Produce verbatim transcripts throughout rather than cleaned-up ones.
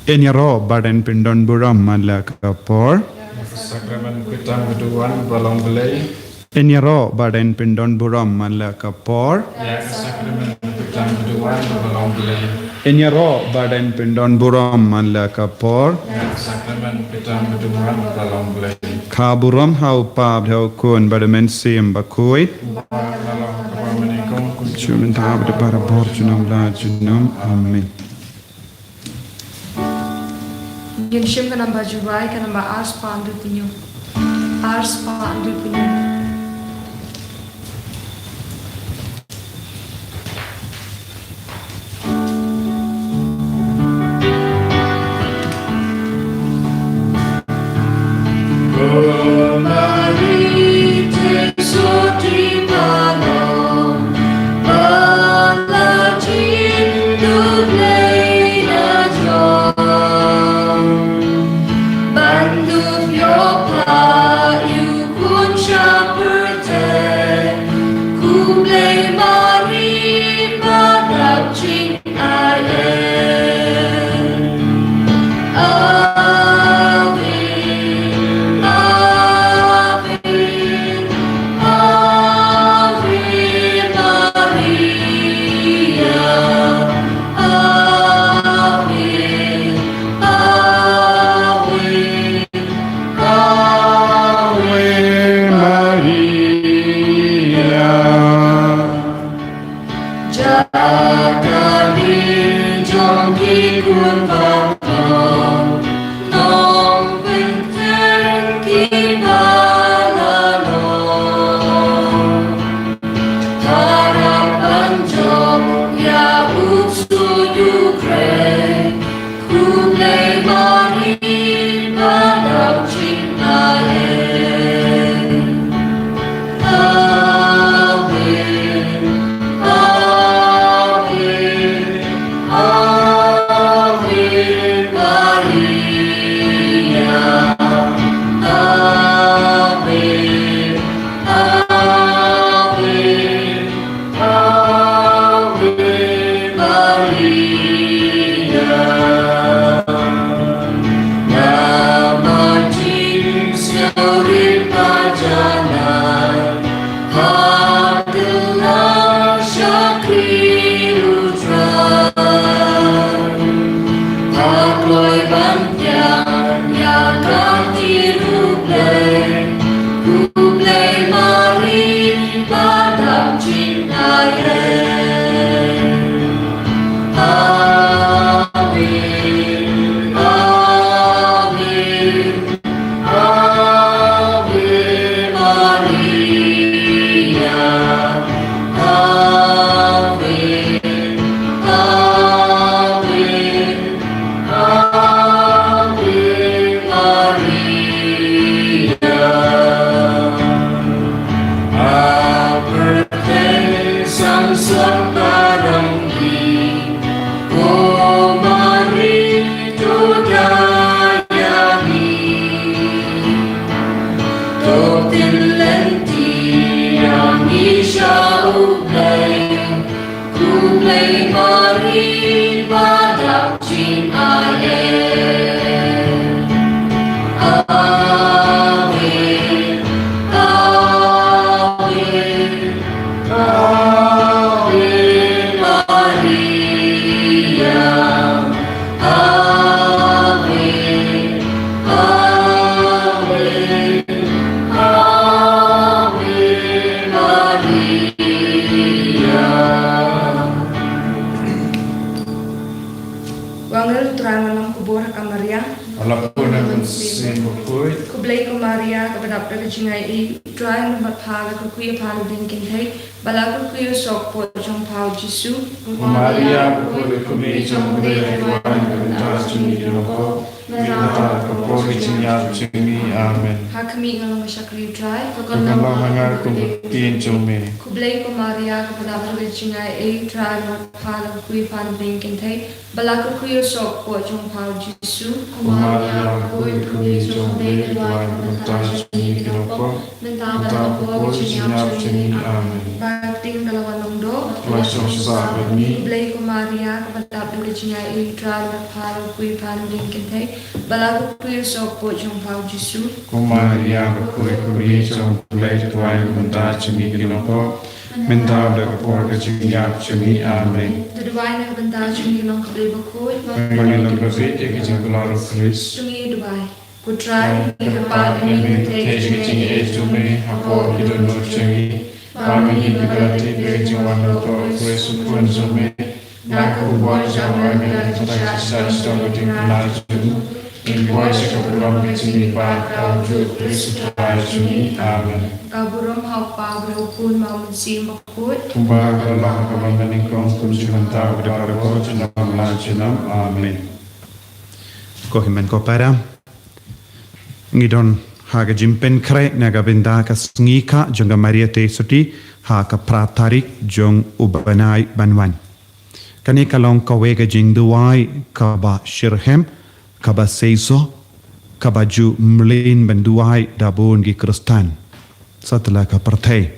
Yn ïaroh ba dang pyndon burom man la ka por. Ïa ka sakramen khuid tam ka duwan ba long Blei. Yn ïaroh ba dang pyndon burom man la ka por. Ïa ka sakramen khuid tam ka duwan ba long Blei. Yn ïaroh ba dang pyndon burom man la ka por. Ïa ka sakramen khuid tam ka duwan ba long Blei. Ka burom ha u Kpa bad ha u Khun bad ha u Mynsiem Bakhuid. Uba ka long kaba mynnyngkong, kumjuh mynta bad barabor junom la junom. Amen. Ngin shim ka namba Jowai, ka namba ar spah hynriewphew hynñiew. Ar spah hynriewphew hynñiew. Ave Maria. Jaka dei jong ki khun baphlong, nongpyntheng kiba la long. Ka dap ban jop ïa u ksuid u khrei, khublei Maria ba dap jingaiei. Ave, Ave, Ave Maria. Ave, Ave, Ave Maria. Namar jingsiewrit ba janai ha kylla shakri U Trai. Ha kloi ban pdiang ïa ka ktien U Blei, khublei Maria ba dap jingaiei. Ave, Ave, Ave Maria. Ave, Ave, Ave Maria. Ha pyrthei san sawdong barabor, ko Maria to da ïa ngi. To pynlynti ïa ngi sha U Blei, khublei Maria ba dap jingaiei. Ave, Ave, Ave Maria. Ave, Ave, Ave Maria. U angel U Trai u la long kbor ha ka Maria. U la pun ha ka Mynsiem Bakhuid. Khublei ko Maria, kaba dap da ka jingaiei, U Trai u don bad pha, la kyrkhu ïa pha na ka bynta ki kynthei, ba la kyrkhu ïa u soh kpoh jong pha u Jisu. Ko Maria, khublei ko, kmie jong U Blei, duwai na ka bynta jong ngi ki nongpop, mynta bad ha ka por ka jingïap jong ngi. Amen. Ha khmih, nga long ka shakri U Trai. To kan long ha nga kum ka ktien jong me. Khublei ko Maria, kaba dap da ka jingaiei, U Trai u don bad pha, la kyrkhu ïa pha na ka bynta ki kynthei, ba la kyrkhu ïa u soh kpoh jong pha u Jisu. Ko Maria, khublei ko, kmie jong U Blei, duwai na ka bynta jong ngi ki nongpop, mynta bad ha ka por ka jingïap jong ngi. Amen. Ba ka kyrteng U Trai ka la wan long doh, ka la shong sah bad ngi. Khublei ko Maria, kaba dap da ka jingïaid, U Trai, u la pha, u la poi ha ka ding kynthei. Ba la kyrkhu ïa u soh hapoh jong pha, U Jisu. Ko Maria bakhuid, ko Mei jong U Blei, to duwai na ka bynta jong ngi ki nongpop, mynta bad ha ka por ka jingïap jong ngi. Amen. To duwai na ka bynta jong ngi ki nongkhublei bakhuid, ba ngin long kaba bit ïa ka jingkular U Khrist. To ngin duwai. Ko Trai, ngi kyrpad ïa ngi, ngi theh ïa ka jingaiei jong me hapoh ki dohnud jong ngi, ba ngin ïoh ban tip ïa ka jingwan halor U Khrist U Khun jong me. Na ka bynta jong me, ngi la jingshah shitom ka ding bynta jong ngi, ngin poi sha ka burom ka jingmihpat ka jong U Khrist U Trai jong ngi. Amen. Ka burom ha U Kpa bad ha U Khun bad ha U Mynsiem Bakhuid. Kumba ka la long ha ka ban banyngkong, kumjuh mynta bad barabor junom la junom. Amen. Ko hynmen ko para, ngi don ha ka jingpynkhreh na ka bynta ka sngi kha jong ka Maria Theisotti ha ka phra tarik jong u bnai ban wan. Kane ka long kawei ka jingduwai kaba shitrhem, kaba seisoh, kaba ju mlien ban duwai da bun ki Khristan satlak ka pyrthei.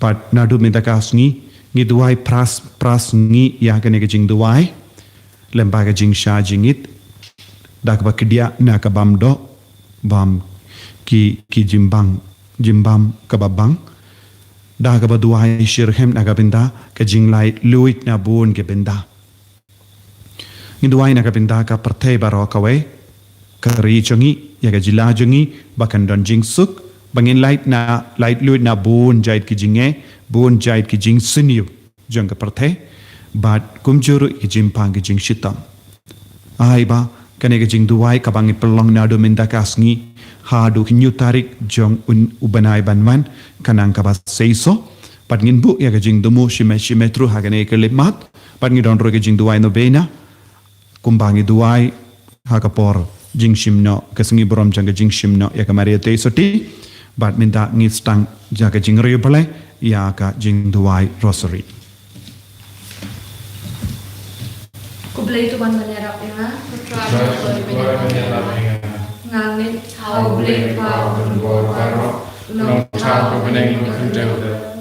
Bad naduh mynta ka sngi, ngi duwai phra, phra sngi ïa kane ka jingduwai, lyngba ka jingshah jingit, da kaba kdiah na ka bam doh, bam ki, ki jingbam, jingbam kaba bang, da kaba duwai shitrhem na ka bynta ka jinglaitluid na bun ki bynta. Ngin duwai na ka bynta ka pyrthei baroh kawei, ka ri jong ngi, ïa ka jylla jong ngi, ba kan don jingsuk, ba ngin lait na, laitluid na bun jait ki jingeh, bun jait ki jingsniew jong ka pyrthei, bad kumjuh ruh ki jingpang ki jingshitom. Ai ba kane ka jingduwai kaba ngi pynlong naduh mynta ka sngi haduh hynñiew tarik jong un, u bnai ban wan, kan nang kaba seisoh. Bad ngin buh ïa ka jingthmu shimet shimet ruh ha kane ka khyllipmat. Bad ngi don ruh ka jingduwai novena, kumba ngi duwai ha ka por jingshim noh, ka sngi burom jong ka jingshim noh ïa ka Maria Theisotti. Bad mynta ngi sdang ïa ka jingriewblei ïa ka jingduwai Rosary. Khublei to wan ban ïarap ïa nga. Ko Trai, to wan ban ïarap ïa nga. Nga ngeit ha U Blei Kpa uba don bor baroh, U Nongthaw uba bneng uba khyndew,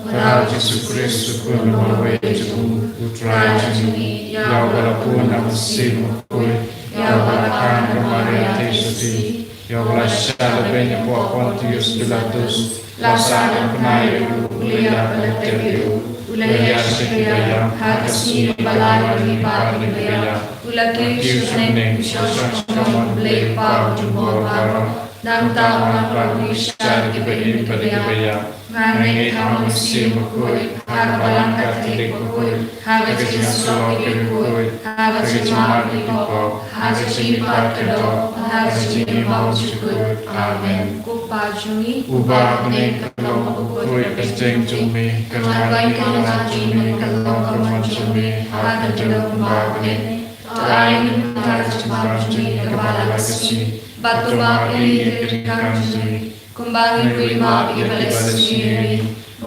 bad ha U Jisu Khrist U Khun uba marwei jong U Trai jong ngi, ïa uba la bun ha U Mynsiem Bakhuid, ïa uba la kha na ka Maria Theisotti, ïa uba la shah lehbeiñ hapoh Pontius Pilatus, la sahnarphna ïa u, u la ïap bad la tep ïa u, u la ïaid sha ki baïap, ha ka sngi ba lai u la mihpat na ki baïap, u la kiew sha bneng, u shong sha kynthei U Blei Kpa uba don bor baroh. Nangta un wanrah u ban shaid ïa kiba im bad ïa kiba ïap. Nga ngeit ha U Mynsiem Bakhuid, ha ka Balang Katholik bakhuid, ha ka jingïasyllok ki riewkhuid, ha ka jingmar ki pop, ha ka jingmihpat ka doh, ha ka jingim baum jukut. Amen. Ko Kpa jong ngi, uba ha bneng, ka long kaba khuid ka kyrteng jong me, ka long ka mon jong me, ka long ka mon jong me, ha ka khyndew kumba ha bneng. To ai ïa ngi mynta ka jingbam jong ngi kaba la ka sngi, bad to map ïa ngi ïa ki ryngkang jong ngi, kumba ngi ruh ngi map ïa kiba la isynei ïa ngi.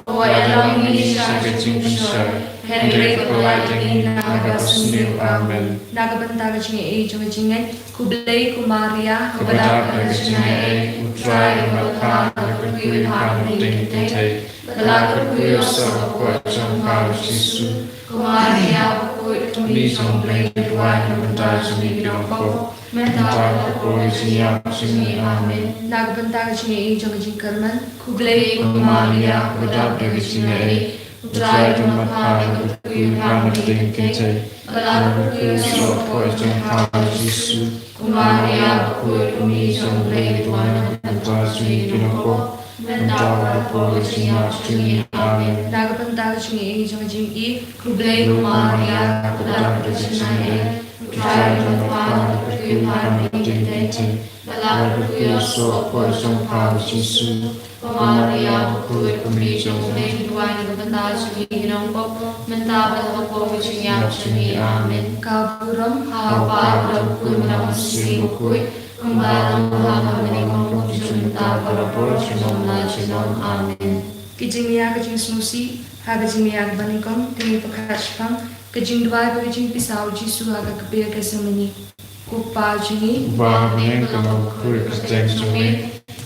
Wat ïalam ïa ngi sha ka jingpynshoi, hynrei to pynlait ïa ngi na kaba sniew. Amen. Na ka bynta ka jingaiei jong ka jingngeit, khublei ko Maria, kaba dap da ka jingaiei, U Trai u la pha, u la kyrkhu ïa pha na pdeng ki kynthei. Ba la kyrkhu ïa u soh hapoh jong pha, U Jisu. Ko Maria bakhuid, ko Mei jong U Blei, to duwai na ka bynta jong ngi ki nongpop, mynta bad ha ka por ka jingïap jong ngi. Amen. Na ka bynta ka jingaiei jong ka jingkyrmen, khublei ko Maria, kaba dap da ka jingaiei, U Trai u la pha, u la kyrkhu ïa pha na pdeng ki kynthei. Ba la kyrkhu ïa u soh hapoh jong pha, U Jisu. Ko Maria bakhuid, ko Mei jong U Blei, to duwai na ka bynta jong ngi ki nongpop, mynta bad ha ka por ka jingïap jong ngi. Amen. Na ka bynta ka jingaiei jong ka jingim, khublei ko Maria, kaba dap da ka jingaiei, U Trai u la pha, u la kyrkhu ïa pha na pdeng ki kynthei. Ba la kyrkhu ïa u soh hapoh jong pha, U Jisu. Ko Maria bakhuid, ko Mei jong U Blei, to duwai na ka bynta jong ngi ki nongpop, mynta bad ha ka por ka jingïap jong ngi. Amen. Ka burom ha U Kpa, ha U Khun, ha U Mynsiem Bakhuid, kumba long ha kaba nyngkong, kumjuh mynta, barabor, junom la junom. Amen. Ka jingmih ïa ka jingsngewsih, ha ka jingmih ïa kaba nyngkong, to ngin pynkhat shaphang ka jingduwai bad ka jingpisa U Jisu ha ka kper Gethsemane. Ko Kpa jong ngi, uba ha bneng, ka long khuid ka kyrteng jong me,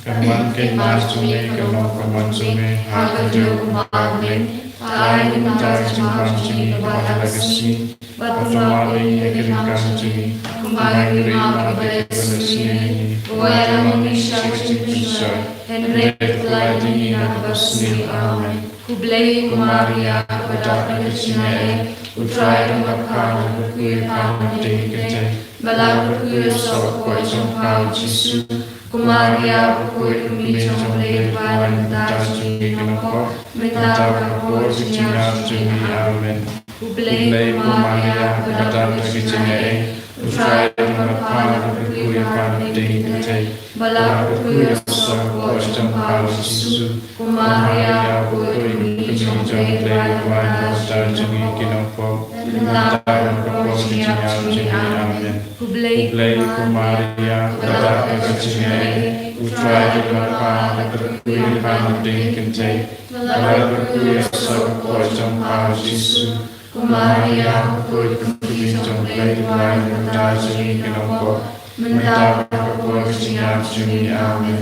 Kan wan ka hima jong me, kan long ka mon jong me ha ka khyndew kumba ha bneng. Ai ïa ngi mynta ka jingbam jong ngi kaba ha la ka sngi, bad to map ïa ngi ïa ki ryngkang jong ngi, kumba ngi ruh ngi map ïa kiba leh sniew ïa ngi, wat ïalam ïa ngi sha ka jingpynshoi, hynrei to pynlait ïa ngi na kaba sniew. Amen. Khublei ko Maria, kaba dap da ka jingaiei, U Trai u don bad pha, la kyrkhu ïa pha ha pdeng ki kynthei, bad la kyrkhu ïa u soh ka kpoh jong pha u Jisu. Ko Maria bakhuid, ko Kmie jong U Blei, to pynlait ïa ngi mynta ha ka jingïap jong ngi ki nongpop, mynta bad ha ka por ka jingïap jong ngi. Amen. Khublei ko Maria, kaba dap da ka jingaiei, U Trai u don bad pha, la kyrkhu ïa pha ha pdeng ki kynthei, bad la kyrkhu ïa u soh ka kpoh jong pha u Jisu. Ko Maria bakhuid, ko Kmie jong U Blei, to pynlait ïa ngi mynta ha ka jingïap jong ngi ki nongpop, mynta bad ha ka por ka jingïap jong ngi. Amen. Khublei ko Maria, kaba dap da ka jingaiei, U Trai u don bad pha, la kyrkhu ïa pha ha pdeng ki kynthei, bad la kyrkhu ïa u soh ka kpoh jong pha u Jisu. Ko Maria bakhuid, ko Kmie jong U Blei, to pynlait ïa ngi mynta ha ka jingïap jong ngi ki nongpop, mynta bad ha ka por ka jingïap jong ngi. Amen.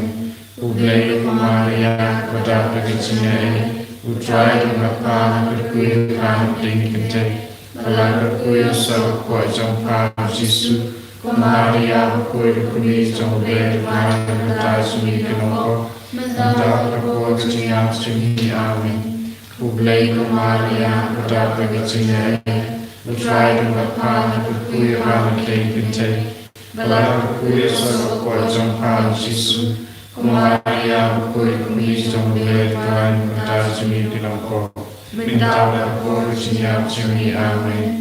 Khublei ko Maria, kaba dap da ka jingaiei, U Trai u don bad pha, la kyrkhu ïa pha ha pdeng ki kynthei, bad la kyrkhu ïa u soh ka kpoh jong pha u Jisu. Ko Maria bakhuid, ko Kmie jong U Blei, to pynlait ïa ngi mynta ha ka jingïap jong ngi ki nongpop, mynta bad ha ka por ka jingïap jong ngi. Amen. Khublei ko Maria, kaba dap da ka jingaiei, U Trai u don bad pha, la kyrkhu ïa pha ha pdeng ki kynthei, bad la kyrkhu ïa u soh ka kpoh jong pha u Jisu. Ko Maria bakhuid, ko Kmie jong U Blei, to pynlait ïa ngi mynta ha ka jingïap jong ngi ki nongpop, mynta bad ha ka por ka jingïap jong ngi. Amen.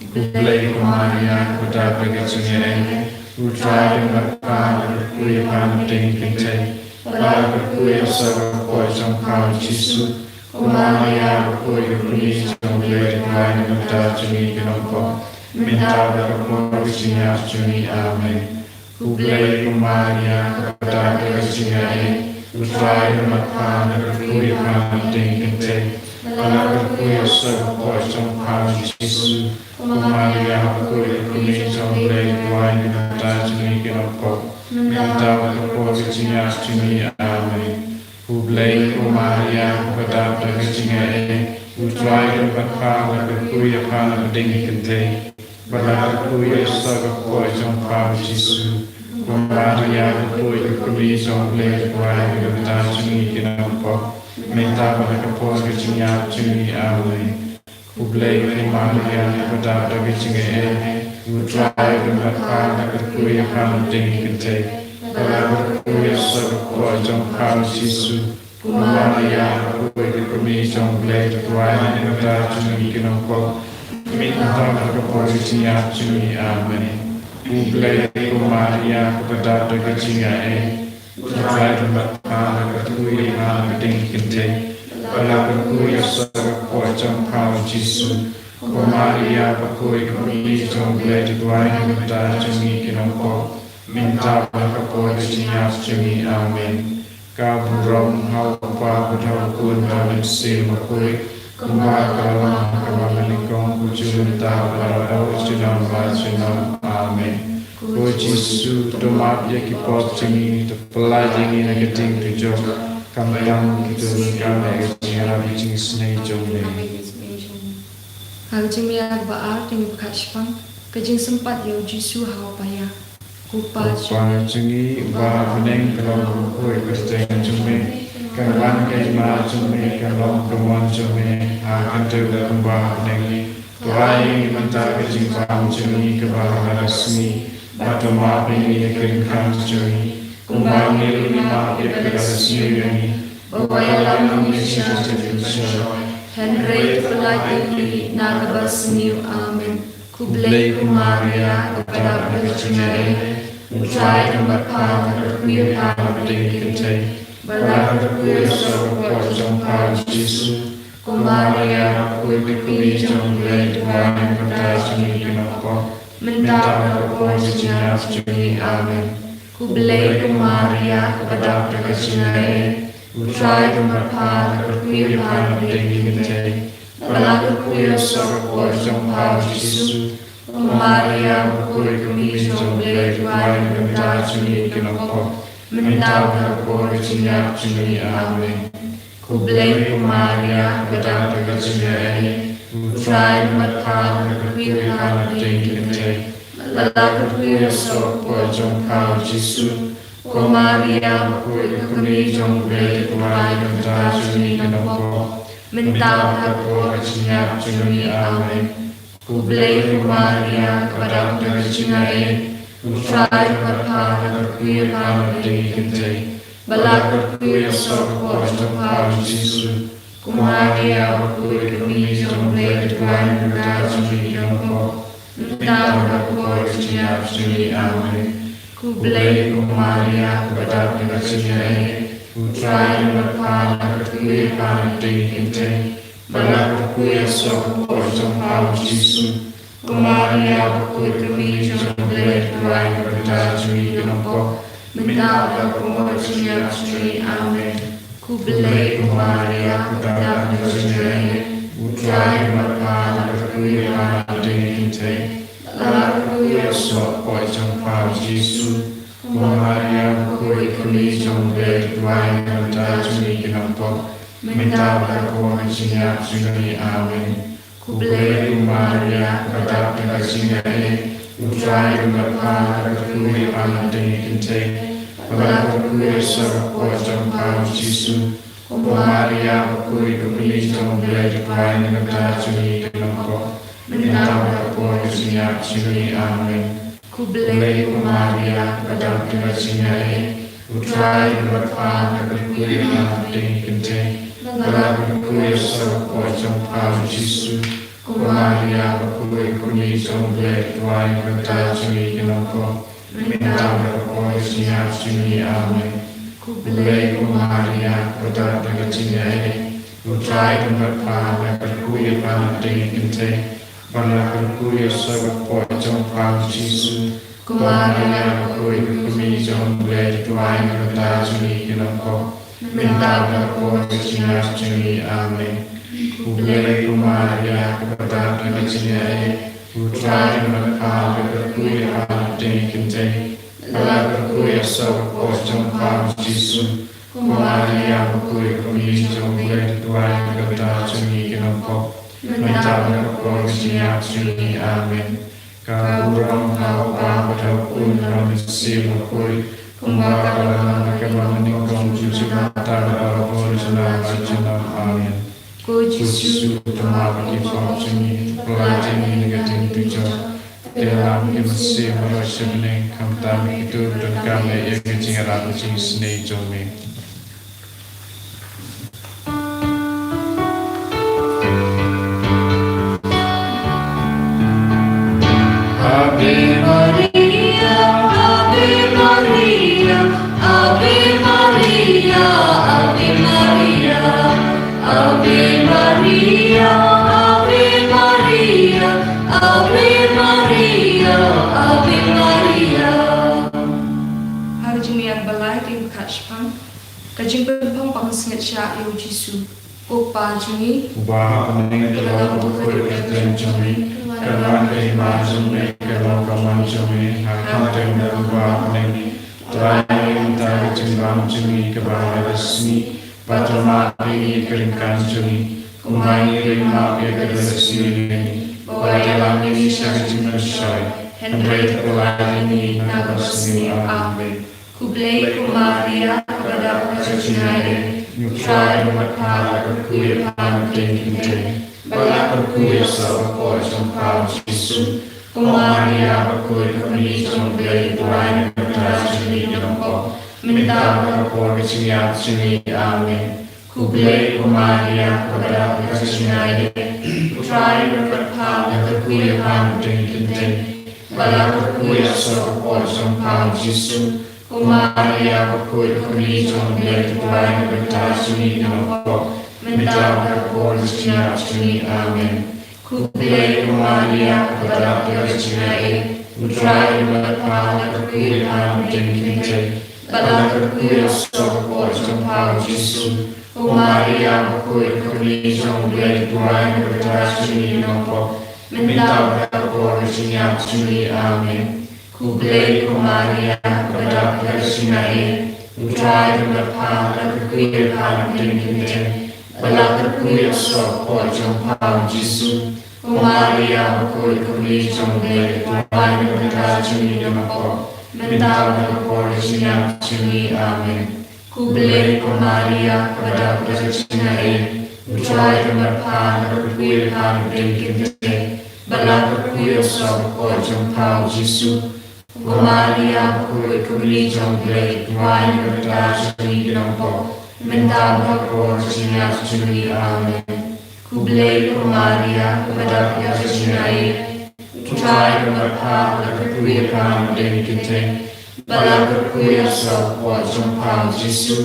Khublei ko Maria, kaba dap da ka jingaiei, U Trai u don bad pha, la kyrkhu ïa pha ha pdeng ki kynthei, bad la kyrkhu ïa u soh ka kpoh jong pha u Jisu. Ko Maria bakhuid, ko Kmie jong U Blei, to pynlait ïa ngi mynta ha ka jingïap jong ngi ki nongpop, mynta bad ha ka por ka jingïap jong ngi. Amen. Khublei ko Maria, kaba dap da ka jingaiei, U Trai u don bad pha, la kyrkhu ïa pha ha pdeng ki kynthei, bad la kyrkhu ïa u soh ka kpoh jong pha u Jisu. Ko Maria bakhuid, ko Kmie jong U Blei, to pynlait ïa ngi mynta ha ka jingïap jong ngi ki nongpop, mynta bad ha ka por ka jingïap jong ngi. Amen. Khublei ko Maria, kaba dap da ka jingaiei, U Trai u don bad pha, la kyrkhu ïa pha ha pdeng ki kynthei, bad la kyrkhu ïa u soh ka kpoh jong pha u Jisu. Ko Maria bakhuid, ko Kmie jong U Blei, to pynlait ïa ngi mynta ha ka jingïap jong ngi ki nongpop, mynta bad ha ka por ka jingïap jong ngi. Amen. Khublei ko Maria, kaba dap da ka jingaiei, U Trai u don bad pha, la kyrkhu ïa pha ha pdeng ki kynthei, bad la kyrkhu ïa u soh ka kpoh jong pha u Jisu. Ko Maria bakhuid, ko Kmie jong U Blei, to pynlait ïa ngi mynta ha ka jingïap jong ngi ki nongpop, mynta bad ha ka por ka jingïap jong ngi. Amen. Khublei ko Maria, kaba dap da ka jingaiei, U Trai u don bad pha, la kyrkhu ïa pha ha pdeng ki kynthei, bad la kyrkhu ïa u soh ka kpoh jong pha u Jisu. Ko Maria bakhuid, ko Kmie jong U Blei, to pynlait ïa ngi mynta ha ka jingïap jong ngi ki nongpop, mynta bad ha ka por ka jingïap jong ngi. Amen. Ka burom ha u Kpa bad ha u Khun bad ha u Mynsiem Bakhuid, kumba ka la long ha kaba nyngkong, kumjuh mynta bad haduh junom la junom. Amen. Ko Jisu, to map ïa ki pop jong ngi, to pynlait ïa ngi na ka ding dujok, khamtam kito kiba donkam ïa ka jingïarap ka jingisynei jong me. Ha ka jingmih kaba ar, to ngi pynkhat shaphang ka jingsympat ïa u Jisu ha u paia. Ko Kpa jong ngi uba ha bneng, to ong ha ka kyrteng jong me. Kan wan ka hima jong me, kan long ka mon jong me ha ka khyndew kumba ha bneng. To ai ïa ngi mynta ka jingbam jong ngi kaba ha la ka sngi, bad to map ïa ngi ïa ki ryngkang jong ngi, kumba ngi ruh ngi map ïa kiba la sniew ïa ngi. Wat ïalam ïa ngi sha ka jingpynshoi, hynrei to pynlait ïa ngi na kaba sniew. Amen. Khublei ko Maria, kaba dap da ka jingaiei, U Trai u don bad pha, la kyrkhu ïa pha ha pdeng ki kynthei, bad la kyrkhu ïa u soh ka kpoh jong pha u Jisu. Ko Maria, ko Kmie jong U Blei, to pynlait ïa ngi mynta ha ka jingïap jong ngi ki nongpop, mynta bad ha ka por ka jingïap jong ngi. Amen. Khublei ko Maria, kaba dap da ka jingaiei, U Trai u don bad pha, la kyrkhu ïa pha ha pdeng ki kynthei, bad la kyrkhu ïa u soh ka kpoh jong pha u Jisu. Ko Maria, ko Kmie jong U Blei, to pynlait ïa ngi mynta ha ka jingïap jong ngi ki nongpop, mynta bad ha ka por ka jingïap jong ngi. Amen. Khublei ko Maria, kaba dap da ka jingaiei, U Trai u don bad pha, la kyrkhu ïa pha ha ki kynthei, bad la kyrkhu ïa u soh ka kpoh jong pha U Jisu. Ko Maria, bakhuid ka kmie jong U Blei, to duwai ïa ngi ki nongpop, mynta bad ha ka por ka jingïap jong ngi. Amen. Khublei ko Maria, kaba dap da ka jingaiei, U Trai u don bad pha, la kyrkhu ïa pha ha ki kynthei, bad la kyrkhu ïa u soh ka kpoh jong pha U Jisu. Ko Maria, bakhuid ka kmie jong U Blei, to duwai ïa ngi ki nongpop, mynta bad ha ka por ka jingïap jong ngi. Amen. Khublei ko Maria, kaba dap da ka jingaiei, U Trai u don bad pha, la kyrkhu ïa pha ha ki kynthei, bad la kyrkhu ïa u soh ka kpoh jong pha U Jisu. Ko Maria, bakhuid ka kmie jong U Blei, to duwai ïa ngi ki nongpop, mynta bad ha ka por ka jingïap jong ngi. Amen. Khublei ko Maria, kaba dap da ka jingaiei, U Trai u don bad pha, la kyrkhu ïa pha ha ki kynthei, bad la kyrkhu ïa u soh ka kpoh jong pha U Jisu. Ko Maria, bakhuid ka kmie jong U Blei, to duwai ïa ngi ki nongpop, mynta bad ha ka por ka jingïap jong ngi. Amen. Khublei ko Maria, kaba dap da ka jingaiei, U Trai u don bad pha, la kyrkhu ïa pha ha ki kynthei, bad la kyrkhu ïa u soh ka kpoh jong pha U Jisu. Ko Maria, bakhuid ka kmie jong U Blei, to duwai ïa ngi ki nongpop, mynta bad ha ka por ka jingïap jong ngi. Amen. Khublei ko Maria, kaba dap da ka jingaiei, U Trai u don bad pha, la kyrkhu ïa pha ha ki kynthei, bad la kyrkhu ïa u soh ka kpoh jong pha U Jisu. Ko Maria, bakhuid ka kmie jong U Blei, to duwai ïa ngi ki nongpop, mynta bad ha ka por ka jingïap jong ngi. Amen. Khublei ko Maria, kaba dap da ka jingaiei, U Trai u don bad pha, la kyrkhu ïa pha ha ki kynthei, bad la kyrkhu ïa u soh ka kpoh jong pha U Jisu. Ko Maria, bakhuid ka kmie jong U Blei, to duwai ïa ngi ki nongpop, mynta bad ha ka por ka jingïap jong ngi. Amen. Khublei ko Maria, kaba dap da ka jingaiei, U Trai u don bad pha, la kyrkhu ïa pha ha ki kynthei, bad la kyrkhu ïa u soh ka kpoh jong pha U Jisu. Ko Maria, bakhuid ka kmie jong U Blei, to duwai ïa ngi ki nongpop, mynta bad ha ka por ka jingïap jong ngi. Amen. Ka burom ha U Kpa bad ha U Khun bad ha U Mynsiem Bakhuid, kumba ka la long, ka long, nyngkong, junom, mynta bad ha ka por junom junom. Amen. Ko Jisu, to map ïa ki pop jong ngi, pyllait ïa ngi na ka jingtynjuh. Te ïalam ïa ki mynsiem baroh sha bneng, khamtam ïa kito kiba donkam ïa ka jingïarap ka jingisynei jong me. Ave Maria, Ave Maria, Ave Maria, Ave Maria. Ave Maria, Ave Maria, Ave Maria, Ave Maria. Ha ka jingmyntoi ba lai, ka jingpynphong, ka jingpynphong ba kongsan shah ïa u Jisu. Ko Kpa jong ngi uba ha bneng, ka long bakhuid ka kyrteng jong me, ka long ka hima jong me, ka long ka mon jong me, ha ka kyrteng jong uba ha bneng. Trei ïa ngi mynta ka jingbam jong ngi kaba ha ka sngi, bad to map ïa ngi ha ka jingkyrkhu jong ngi, kumba ngi ruh ngi map ïa kiba sngewsih ïa ngi, bad wat ïalam ïa ngi sha ka jingpynshoi, hynrei to pyllait ïa ngi na ka barsniew. Amen. Khublei ko Maria, kaba dap da ka jingaiei, U Trai u don bad pha, la kyrkhu ïa pha na pdeng ki kynthei, bad la kyrkhu ïa u soh ka kpoh jong pha U Jisu. Ko Maria bakhuid ka kmie jong U Blei, to duwai ïa ngi ki nongpop, mynta bad ha ka por ka jingïap jong ngi. Amen. Khublei ko Maria, kaba dap da ka jingaiei, U Trai u don bad pha, la kyrkhu ïa pha na pdeng ki kynthei, bad la kyrkhu ïa u soh ka kpoh jong pha U Jisu. Ko Maria bakhuid ka kmie jong U Blei, to duwai ïa ngi ki nongpop, mynta bad ha ka por ka jingïap jong ngi. Amen. Khublei ko Maria, kaba dap da ka jingaiei, U Trai u don bad pha, la kyrkhu ïa pha na pdeng ki kynthei, bad la kyrkhu ïa u soh ka kpoh jong pha U Jisu. Ko Maria bakhuid ka kmie jong U Blei, to duwai ïa ngi ki nongpop, mynta bad ha ka por ka jingïap jong ngi. Amen. Khublei ko Maria, kaba dap da ka jingaiei, U Trai u don bad pha, la kyrkhu ïa pha na pdeng ki kynthei, bad la kyrkhu ïa u soh ka kpoh jong pha u Jisu. Ko Maria bakhuid, ko Kmie jong U Blei, duwai na ka bynta jong ngi ki nongpop, mynta bad ha ka por ka jingïap jong ngi. Amen. Khublei ko Maria, kaba dap da ka jingaiei, U Trai u don bad pha, la kyrkhu ïa pha na pdeng ki kynthei, bad la kyrkhu ïa u soh ka kpoh jong pha u Jisu. Ko Maria bakhuid, ko Kmie jong U Blei, duwai na ka bynta jong ngi ki nongpop, mynta bad ha ka por ka jingïap jong ngi. Amen. Khublei ko Maria, kaba dap da ka jingaiei, U Trai u don bad pha, la kyrkhu ïa pha na pdeng ki kynthei, bad la kyrkhu ïa u soh ka kpoh jong pha u Jisu.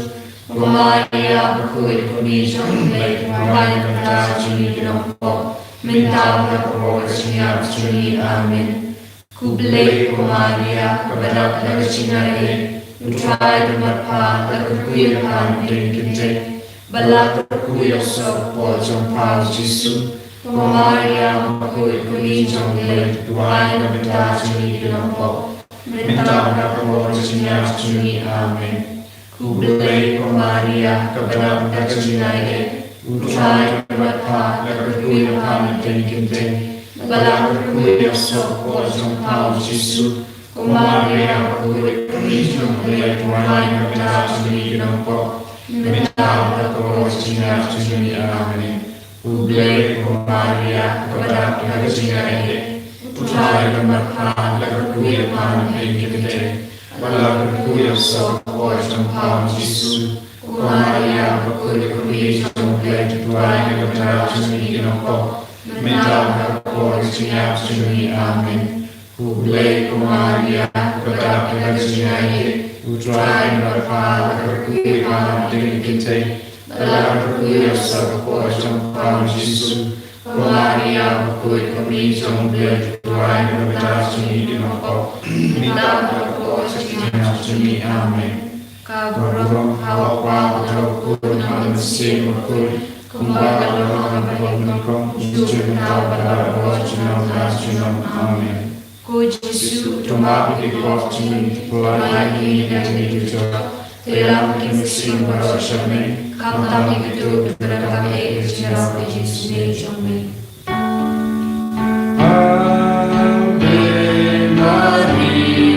Ko Maria bakhuid, ko Kmie jong U Blei, duwai na ka bynta jong ngi ki nongpop, mynta bad ha ka por ka jingïap jong ngi. Amen. Khublei ko Maria, kaba dap da ka jingaiei, U Trai u don bad pha, la kyrkhu ïa pha na pdeng ki kynthei, bad la kyrkhu ïa u soh ka kpoh jong pha u Jisu. Ko Maria bakhuid, ko Kmie jong U Blei, duwai na ka bynta jong ngi ki nongpop, mynta bad ha ka por ka jingïap jong ngi. Amen. Khublei ko Maria, kaba dap da ka jingaiei, U Trai u don bad pha, la kyrkhu ïa pha na pdeng ki kynthei, bad la kyrkhu ïa u soh ka kpoh jong pha u Jisu. Ko Maria bakhuid, ko Kmie jong U Blei, duwai na ka bynta jong ngi ki nongpop, mynta bad ha ka por ka jingïap jong ngi. Amen. Khublei ko Maria, kaba dap da ka jingaiei, U Trai u don bad pha, la kyrkhu ïa pha na pdeng ki kynthei, bad la kyrkhu ïa u soh ka kpoh jong pha u Jisu. Ko Maria bakhuid, ko Kmie jong U Blei, duwai na ka bynta jong ngi ki nongpop, mynta bad ha ka por ka jingïap jong ngi. Amen. Khublei ko Maria, kaba dap da ka jingaiei, U Trai u don bad pha, la kyrkhu ïa pha na pdeng ki kynthei, bad la kyrkhu ïa u soh ka kpoh jong pha u Jisu. Ko Maria bakhuid, ko Kmie jong U Blei, duwai na ka bynta jong ngi ki nongpop, mynta bad ha ka por ka jingïap jong ngi. Amen. Ka burom ha U Kpa bad ha U Khun bad ha U Mynsiem Bakhuid, kumba ka la long ha kaba bud nyngkong, juh mynta bad barabor, junom la junom. Amen. Ko Jisu, to map ïa ki pop jong ngi, pynlait ïa ngi na ka jingdujok, to ïalam ïa ki mynsiem baroh sha me, khamtam ïa kito kiba donkam ïa ka jingïarap ka jingsngew jong me. Ave Maria,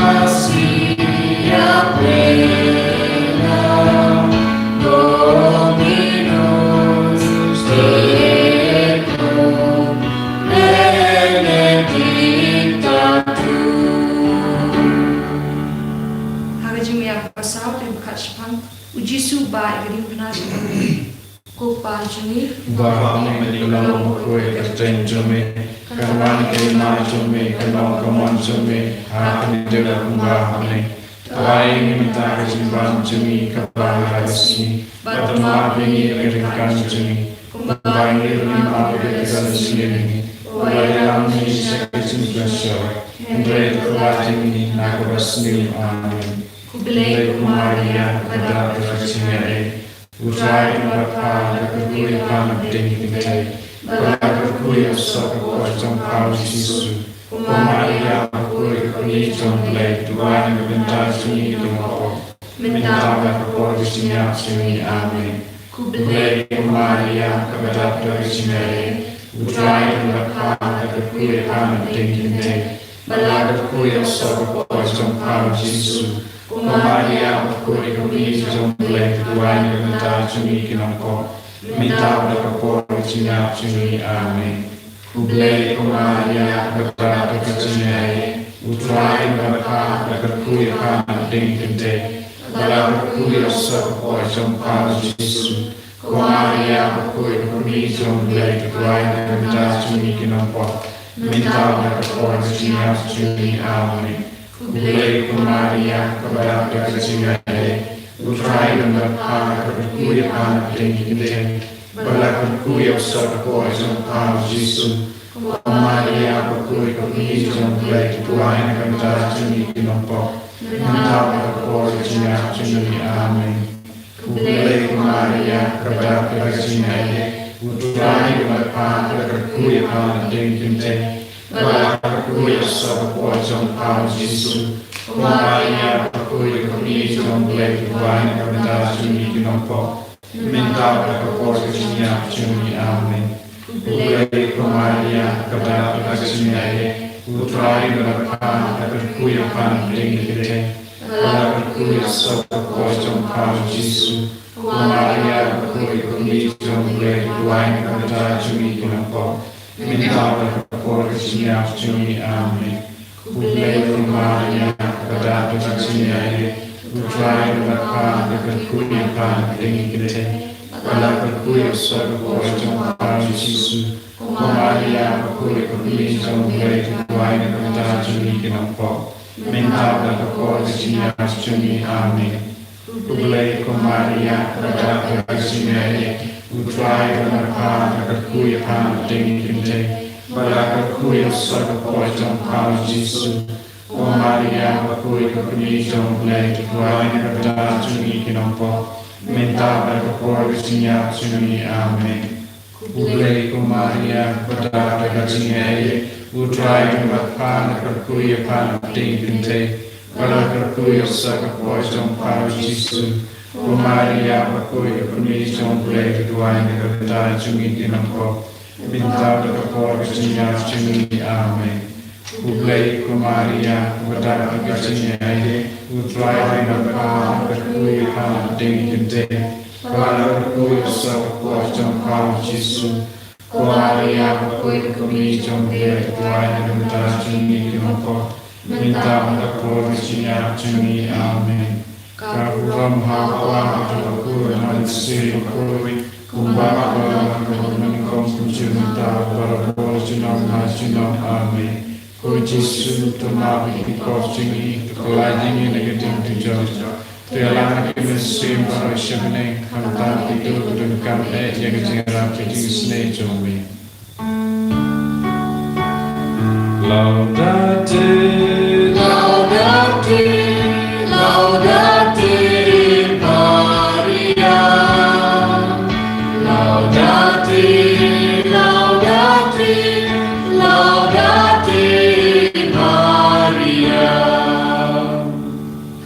gracia plena, Dominus tecum, benedicta tu. Ha ka jingmih ïa ka basaw, to ïa pyrkhat shaphang, U Jisu u bah ïa ka diengphna jong U Blei. Ko Kpa jong ngi, uba ha bneng, ka jingim long bakhuid ha ka kyrteng jong me, kan wan ka hima jong me, kan long ka mon jong me ha ka khyndew kumba ha bneng. Ai ïa ngi mynta ka jingbam jong ngi kaba ha ka sngi, bad to map ïa ngi ïa ka jingkam jong ngi, kumba ngi ruh ngi map ïa kito kiba sngewsih ïa ngi. Wat ïalam ngi sha ka jingpynshoi, hynrei to khlad ïa ngi na kaba sniew. Amen. Khublei ko Maria, kaba dap da ka jingaiei, U Trai u don bad pha, la kyrkhu ïa pha na pdeng ki kynthei, bad la kyrkhu ïa u soh ka kpoh jong pha u Jisu. Ko Maria bakhuid, ko Kmie jong U Blei, duwai na ka bynta jong ngi ki nongpop, mynta bad ha ka por ka jingïap jong ngi. Amen. Khublei ko Maria, kaba dap da ka jingaiei, U Trai u don bad pha, la kyrkhu ïa pha na pdeng ki kynthei, bad la kyrkhu ïa u soh ka kpoh jong pha u Jisu. Ko Maria bakhuid, ko Kmie jong U Blei, duwai na ka bynta jong ngi ki nongpop, mynta bad ha ka por ka jingïap jong ngi. Amen. Khublei ko Maria, kaba dap da ka jingaiei, U Trai u don bad pha, la kyrkhu ïa pha na pdeng ki kynthei, bad la kyrkhu ïa u soh ka kpoh jong pha u Jisu. Ko Maria bakhuid, ko Kmie jong U Blei, duwai na ka bynta jong ngi ki nongpop, mynta bad ha ka por ka jingïap jong ngi. Amen. Khublei ko Maria, kaba dap da ka jingaiei, U Trai u don bad pha, la kyrkhu ïa pha na pdeng ki kynthei, bad la kyrkhu ïa u soh ka kpoh jong pha u Jisu. Ko Maria bakhuid, ko Kmie jong U Blei, duwai na ka bynta jong ngi ki nongpop, mynta bad ha ka por ka jingïap jong ngi. Amen. Khublei ko Maria, kaba dap da ka jingaiei, U Trai u don bad pha, la kyrkhu ïa pha na pdeng ki kynthei, Ba la kyrkhu ïa u soh ka por jong u kpa u Jisu. Ko Maria bakhuid, ko kmie jong u Blei, to duwai na ka bynta jong ngi ki nongpop, mynta bad ha ka por ka jingïap jong ngi. Amen. Khublei ko Maria, ka dap da ka jingaiei, u Trai u don bad pha, la kyrkhu ïa pha hapdeng ki kynthei, bad la kyrkhu ïa u soh ka por jong u kpa u Jisu. Ko Maria bakhuid, ko kmie jong u Blei, to duwai na ka bynta jong ngi ki nongpop, mynta bad ha ka por ka jingïap jong ngi. Amen. Khublei ko Maria, ka dap da ka jingaiei, u Trai u don bad pha, la kyrkhu ïa pha hapdeng ki kynthei, bad la kyrkhu ïa u soh ka por jong u kpa u Jisu. Ko Maria bakhuid, ko kmie jong u Blei, to duwai na ka bynta jong ngi ki nongpop, mynta bad ha ka por ka jingïap jong ngi. Amen. Khublei ko Maria, ka dap da ka jingaiei, u Trai u don bad pha, la kyrkhu ïa pha hapdeng ki kynthei, bad la kyrkhu ïa u soh ka por jong u kpa u Jisu. Ko Maria bakhuid, ko kmie jong u Blei, to duwai na ka bynta jong ngi ki nongpop, mynta bad ha ka por ka jingïap jong ngi. Amen. Khublei ko Maria, ka dap da ka jingaiei, u Trai u don bad pha, la kyrkhu ïa pha hapdeng ki kynthei, bad la kyrkhu ïa u soh ka por jong u kpa u Jisu. Ko Maria bakhuid, ko kmie jong u Blei, to duwai na ka bynta jong ngi ki nongpop, mynta bad ha ka por ka jingïap jong ngi. Amen. Khublei ko Maria, ka dap da ka jingaiei, u Trai u don bad pha, la kyrkhu ïa pha hapdeng ki kynthei, bad la kyrkhu ïa u soh ka por jong u kpa u Jisu. Ko Maria bakhuid, ko kmie jong u Blei, to duwai na ka bynta jong ngi ki nongpop, mynta bad ha ka por ka jingïap jong ngi. Amen. Ka burom ha u Kpa bad ha u Khun bad ha u Mynsiem Bakhuid, kumba ka long ha kaba nyngkong, kumjuh mynta, barabor, junom ha junom. Amen. Ko Jisu, to map ïa ki pop jong ngi, to pyllait ïa ngi na ka diengphna jong u Trai. To ïalam ïa ki mynsiem baroh sha bneng, khamtam kito kiba donkam eh ïa ka jingïarap ka jingisynei jong me. Laudate, Laudate, Laudate Maria. Laudate, Laudate, Laudate Maria.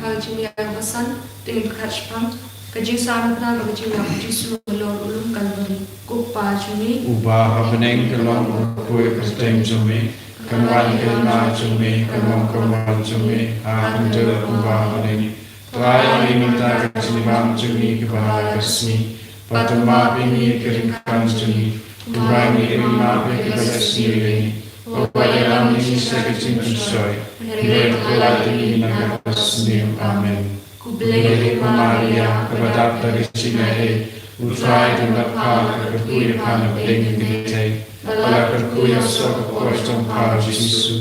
Ha ka jingïaid basan, dei ban khat shaphang ka jingsahnarphna bad ka jingïap u Jisu halor u lum Kalbari. Ko Kpa jong ngi uba ha bneng, ka long kaba kyrkhu ïa ka kyrteng jong me, kan wan ka hima jong me, kan long ka mon jong me ha ka khyndew kumba ha bneng. Trai ïa ngi mynta ka jingbam jong ngi kaba ha ka sngi, bad to map ïa ngi ki ryngkat jong ngi, kumba ngi ruh ngi map ïa kiba ïasniew ïa ngi. Wat ïalam ïa ngi sha ka jingpynshoi, hynrei to pyllait ïa ngi na kaba sniew. Amen. Khublei ko Maria, kaba dap da ka jingaiei, u Trai u don bad pha, la kyrkhu ïa pha na pdeng ki kynthei, bad la kyrkhu ïa u soh ka por jong u kpa u Jisu.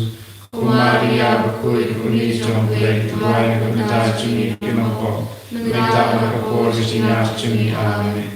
Ko Maria bakhuid, ko kmie jong u Blei, to duwai na ka bynta jong ngi ki nongpop, mynta bad ha ka por ka jingïap jong ngi. Amen.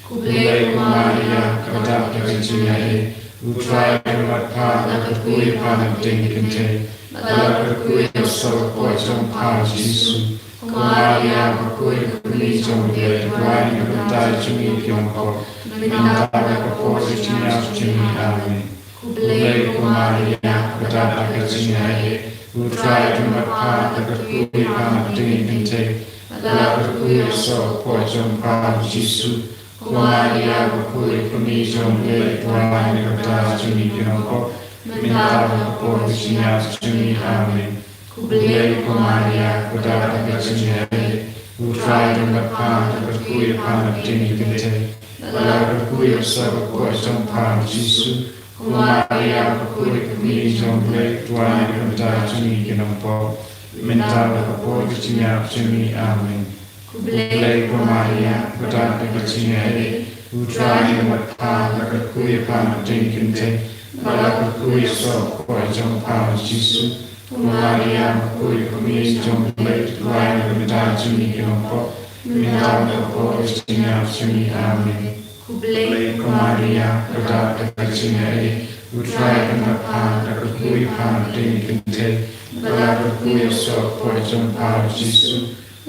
Khublei ko Maria, kaba dap da ka jingaiei, u Trai u don bad pha, la kyrkhu ïa pha na pdeng ki kynthei, bad la kyrkhu ïa u soh ka por jong u kpa u Jisu. Ko Maria bakhuid, ko kmie jong u Blei, to duwai na ka bynta jong ngi ki nongpop, mynta bad ha ka por ka jingïap jong ngi. Amen. Khublei ko Maria, kaba dap da ka jingaiei, u Trai u don bad pha, la kyrkhu ïa pha na pdeng ki kynthei, bad la kyrkhu ïa u soh ka por jong u kpa u Jisu. Ko Maria bakhuid, ko kmie jong u Blei, to duwai na ka bynta jong ngi ki nongpop, mynta bad ha ka por ka jingïap jong ngi. Amen. Khublei ko Maria, kaba dap da ka jingaiei, u Trai u don bad pha, la kyrkhu ïa pha na pdeng ki kynthei, bad la kyrkhu ïa u soh ka por jong u kpa u Jisu. Ko Maria bakhuid, ko kmie jong u Blei, to duwai na ka bynta jong ngi ki nongpop, mynta bad ha ka por ka jingïap jong ngi. Amen. Khublei ko Maria, kaba dap da ka jingaiei, u Trai u don bad pha, la kyrkhu ïa pha na pdeng ki kynthei, bad la kyrkhu ïa u soh ka por jong u kpa u Jisu. Ko Maria bakhuid, ko kmie jong u Blei, to duwai na ka bynta jong ngi ki nongpop, mynta bad ha ka por ka jingïap jong ngi. Amen. Khublei ko Maria, kaba dap da ka jingaiei, u Trai u don bad pha, la kyrkhu ïa pha na pdeng ki kynthei, bad la kyrkhu ïa u soh ka por jong u kpa u Jisu.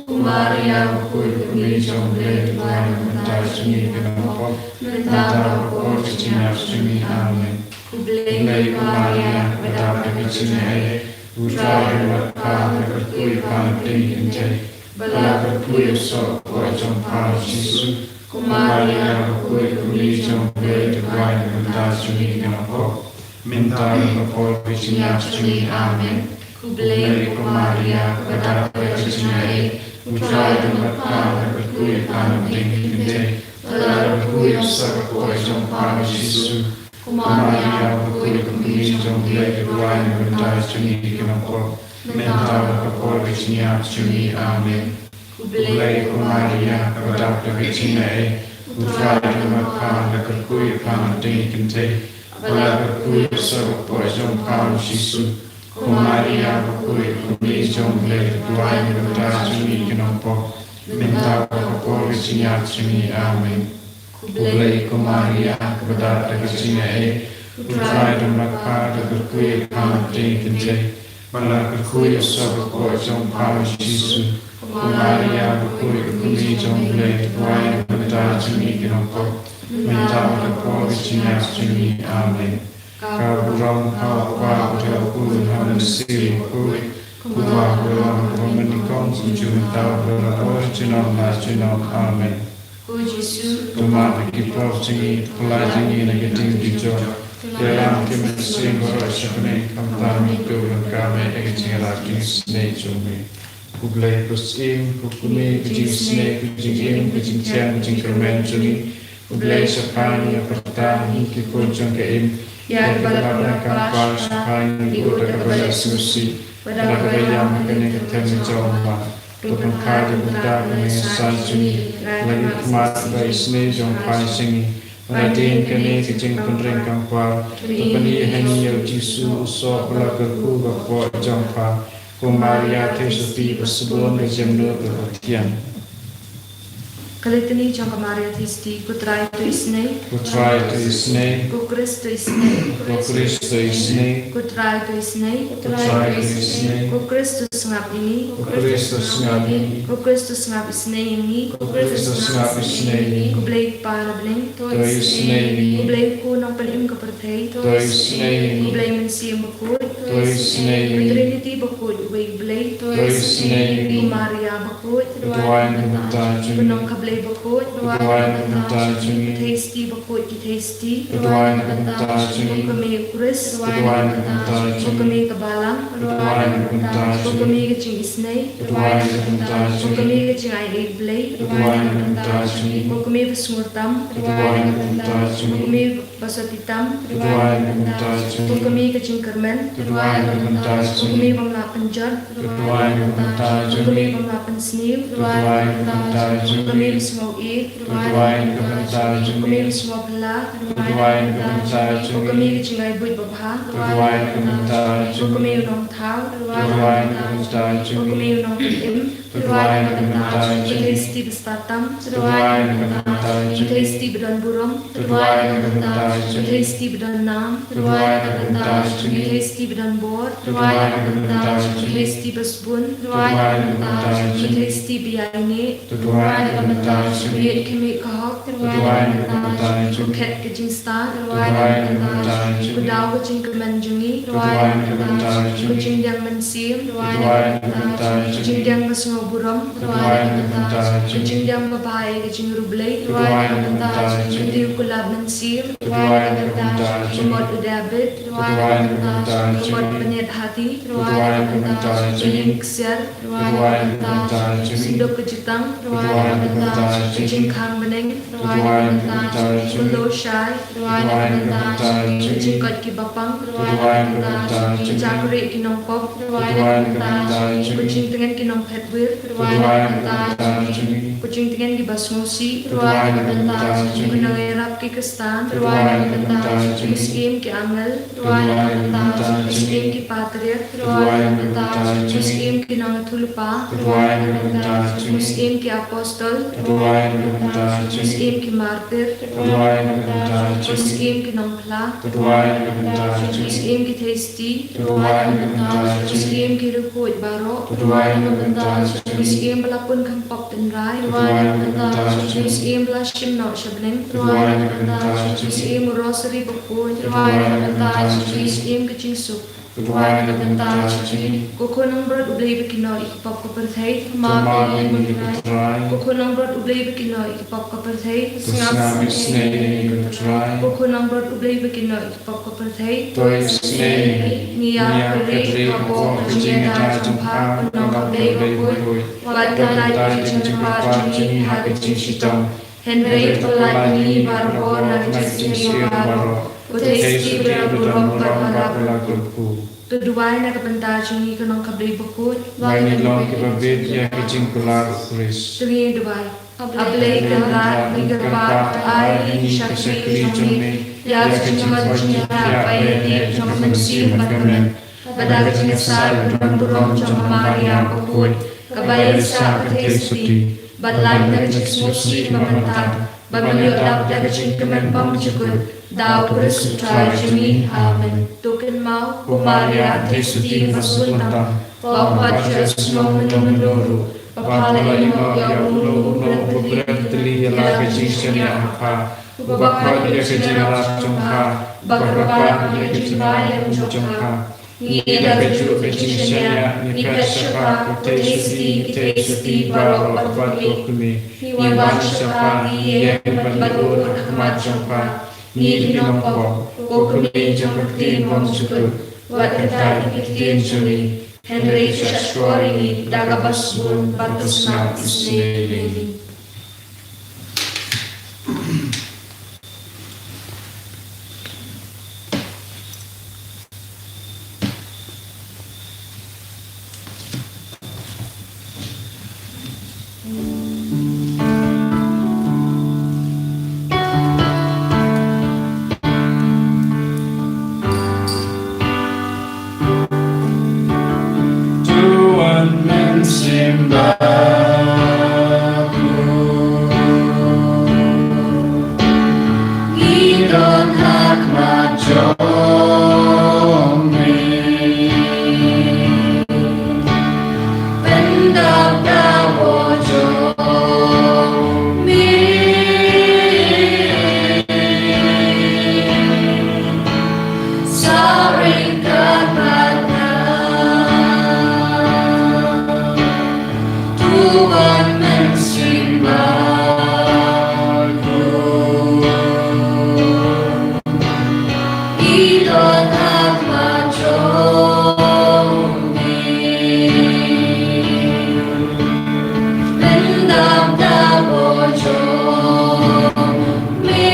Ko Maria bakhuid, ko kmie jong u Blei, to duwai na ka bynta jong ngi ki nongpop, mynta bad ha ka por ka jingïap jong ngi. Amen. Khublei ko Maria, kaba dap da ka jingaiei, U Trai u don bad pha, la kyrkhu ïa pha na pdeng ki kynthei, bad la kyrkhu ïa u soh hapoh jong pha U Jisu. Ko Maria bakhuid, ko kmie jong U Blei, to duwai na ka bynta jong ngi ki nongpop, mynta bad ha ka por ka jingïap jong ngi. Amen. Khublei ko Maria, kaba dap da ka jingaiei, U Trai u don bad pha, la kyrkhu ïa pha na pdeng ki kynthei, bad la kyrkhu ïa u soh hapoh jong pha U Jisu. Ko Maria bakhuid, ko kmie jong U Blei, to duwai na ka bynta jong ngi ki nongpop, mynta bad ha ka por ka jingïap jong ngi. Amen. Khublei ko Maria, kaba dap da ka jingaiei, U Trai u don bad pha, la kyrkhu ïa pha na pdeng ki kynthei, bad la kyrkhu ïa u soh hapoh jong pha U Jisu. Ko Maria bakhuid, ko kmie jong U Blei, to duwai na ka bynta jong ngi ki nongpop, mynta bad ha ka por ka jingïap jong ngi. Amen. Khublei ko Maria, kaba dap da ka jingaiei, U Trai u don bad pha, la kyrkhu ïa pha na pdeng ki kynthei, bad la kyrkhu ïa u soh hapoh jong pha U Jisu. Ko Maria bakhuid, ko kmie jong U Blei, to duwai na ka bynta jong ngi ki nongpop, mynta bad ha ka por ka jingïap jong ngi. Amen. Ka burom ha U Kpa bad ha U Khun bad ha U Mynsiem Bakhuid, kumba la long, kumba nyngkong, kumjuh mynta bad la ka por junom la junom. Amen. Ko Jisu, to map ïa ki pop jong ngi, to pyllait ïa ngi na ka jingdih jong u diabol, to ïalam ïa ki mynsiem baroh sha bneng, khamtam ïa kito kiba donkam ïa ka jingïarap jong ka jingsnei jong me. Ko Blei, ko Syiem, ko kmie ka jingsnei, ka jingim, ka jingthiang, ka jingkyrmen jong ngi, ko Blei, shaphang ïa ka pyrta, ïa ki khun jong ka Im, ïa kiba la pyndonkam shaphang ngi, bad ïa kaba la sngewsih, bad ïa kaba ïam ha kane ka them jong u ma. To pynkha ïa ka bynta ka jingïasai jong ngi, la ki khmat ba isynei jong u Kpa jong ngi, bad hadien kane ka jingpynring kam par, to pyni ha ngi ïa u Jisu u soh ba la kyrkhu hapoh jong u Kpa. Ko Maria, thei sotti ba sbun, ba jemnud bad ba thiang. Ka Litany jong ka Maria Theisotti. Ko Trai, to isynei. Ko Trai, to isynei. Ko Khrist, to isynei. Ko Khrist, to isynei. Ko Trai, to isynei. Ko Trai, to isynei. Ko Khrist, to sngap ïa ngi. Ko Khrist, to sngap ïa ngi. Ko Khrist, to sngap isynei ïa ngi. Ko Blei Kpa na bneng, to isynei ïa ngi. Ko Blei Khun nongpynim ka pyrthei, to isynei ïa ngi. Ko Blei Mynsiem Bakhuid, to isynei ïa ngi. Ko Trinity bakhuid, uwei U Blei, to isynei ïa ngi. Ko Maria bakhuid, to duwai na ka bynta jong ngi. Ko Nongkha Blei bakhuid, to duwai na ka bynta jong ngi. Ko Theisotti bakhuid ki theisotti, to duwai na ka bynta jong ngi. Ko Kmie U Khrist, to duwai na ka bynta jong ngi. Ko Kmie ka Balang, to duwai na ka bynta jong ngi. Ko Kmie ka Jingisynei, to duwai na ka bynta jong ngi. Ko Kmie ka Jingaiei Blei, to duwai na ka bynta jong ngi. Ko Kmie ba Sngewtam, to duwai na ka bynta jong ngi. Ko Kmie ba Sotti tam, to duwai na ka bynta jong ngi. Ko Kmie ka Jingkyrmen, to duwai na ka bynta jong ngi. Ko Kmie bym lah pynjot, to duwai na ka bynta jong ngi. Ko Kmie bym lah pynsniew, to duwai na ka bynta jong ngi. Ko Kmie ba Sngewieid, to duwai na ka bynta jong ngi. Ko Kmie ba Sngewphylla, to duwai na ka bynta jong ngi. Ko Kmie ka Jingai Buit Babha, to duwai na ka bynta jong ngi. Ko Kmie u Nongthaw, to duwai na ka bynta jong ngi. Ko Kmie u Nongpynim, to duwai na ka bynta jong ngi. Ko Theisotti ba Stad tam, to duwai na ka bynta jong ngi. Ko Theisotti ba Donburom, to duwai na ka bynta jong ngi. Ko Theisotti ba Donnam, to duwai na ka bynta jong ngi. Ko Theisotti ba Donbor, to duwai na ka bynta jong ngi. Ko Theisotti ba Sbun, to duwai na ka bynta jong ngi. Ko Theisotti ba Ïaineh, to duwai na ka bynta jong ngi. Ko Ïeit Khmih ka Hok, to duwai na ka bynta jong ngi. Ko Khet ka Jingstad, to duwai na ka bynta jong ngi. Ko Daw ka Jingkmen jong ngi, to duwai na ka bynta jong ngi. Ko Jingdiang Mynsiem, to duwai na ka bynta jong ngi. Ko Jingdiang ka Sngewburom, to duwai na ka bynta jong ngi. Ko Jingdiang Babha ïa ka Jingriewblei, to duwai na ka bynta jong ngi. Ko Dei U Kular Mynsiem, to duwai na ka bynta jong ngi. Ko Mot u David, to duwai na ka bynta jong ngi. Ko Mot Bniat Hati, to duwai na ka bynta jong ngi. Ko Ïing Ksiar, to duwai na ka bynta jong ngi. Ko Synduk ka Jutang, to duwai na ka bynta jong ngi. Ko Jingkhang Bneng, to duwai na ka bynta jong ngi. Ko Lashai, to duwai na ka bynta jong ngi. Ko Jingkoit ki Bapang, to duwai na ka bynta jong ngi. Ko Jakri ki Nongpop, to duwai na ka bynta jong ngi. Ko Jingtngen ki Nongphetwir, to duwai na ka bynta jong ngi. Ko Jingtngen kiba Sngewsih, to duwai na ka bynta jong ngi. Ko Nongïarap ki Khristan, to duwai na ka bynta jong ngi. Ko Syiem ki Angel, to duwai na ka bynta jong ngi. Ko Syiem ki Patriarch, to duwai na ka bynta jong ngi. Ko Syiem ki Nongïathuhlypa, to duwai na ka bynta jong ngi. Ko Syiem ki Apostol, to duwai na ka bynta jong ngi. Ko Syiem ki Martyr, to duwai na ka bynta jong ngi. Ko Syiem ki Nongphla, to duwai na ka bynta jong ngi. Ko Syiem ki Theisotti, to duwai na ka bynta jong ngi. Ko Syiem ki Riewkhuid baroh, to duwai na ka bynta jong ngi. Ko Syiem ba la pun kham pop tynrai, to duwai na ka bynta jong ngi. Ko Syiem ba la shim noh sha bneng, to duwai na ka bynta jong ngi. Ko Syiem Shim u Rosary bakhuid. Duwai na ka bynta jong ngi. Shim ka jingsuk. Duwai na ka bynta jong ngi. Ko khun nongbrot U Blei ba kynnoh ïa ki pop ka pyrthei, to map ïa ngi. Ko khun nongbrot U Blei ba kynnoh ïa ki pop ka pyrthei, to sngap isynei ïa ngi. Ko khun nongbrot U Blei ba kynnoh ïa ki pop ka pyrthei, to isynei ïa ngi. Ngi ïa kyrpad, ko ka jingïada jong pha, ko Nongkha Blei bakhuid, wat pyllait ïa ka jingkyrpad jong ngi ha ka jingshitom. Hynrei pyllait ïa ngi baroh na ka jingsngewsih baroh. Ko Khrist, ba don burom bad ba la kyrkhu. To duwai na ka bynta jong ngi, ko Nongkha Blei bakhuid. Ba ngin long kiba bit ïa ka jingkular U Khrist. To ngin duwai. A Blei Kynrad, ngi kyrpad, ai ïa ngi ka shakri jong me ïa ka jingkhuid jingkhiah ba ïaineh jong ka mynsiem bad ka met. Bad da ka jingïasaid ba don burom jong ka Maria bakhuid, kaba ïaishah ka Theisotti, bad lait na ka jingsngewsih ba mynta, ba ngin ïoh dap da ka jingkmen bym jukut, da U Khrist U Trai jong ngi. Amen. To kynmaw, ko Maria Theisotti kaba sngewbha, ba ym pat shu ïohsngew mynno mynno ruh ba pha la ïehnoh ïa uno uno uba bret tylli ïa la ka jingshaniah ha pha, uba khot ïa ka jingïarap jong pha, uba kyrpad ïa ka jingïarap jong pha. Ngi da kajuh ka jingshaniah ngi phet sha pha, ko Theisotti, ki Theisotti baroh bad ko kmie. Ngi wan sha pha, ngi ïeng bad ngi bud ha khmat jong pha. Ngi ki nongpop, ko kmie jong ka ktien bymjukut, wat kyntait ïa ki ktien jong ngi, hynrei shahshkor ïa ngi da kaba sbun bad to sngap isynei ïa ngi. To wan mynsiem bakhuid. Ngi don ha khmat jong me. Pyndap da bor jong me. Sa ryngkat bad nga. To wan mynsiem bakhuid. Ngi don ha khmat jong me. Pyndap da bor jong me.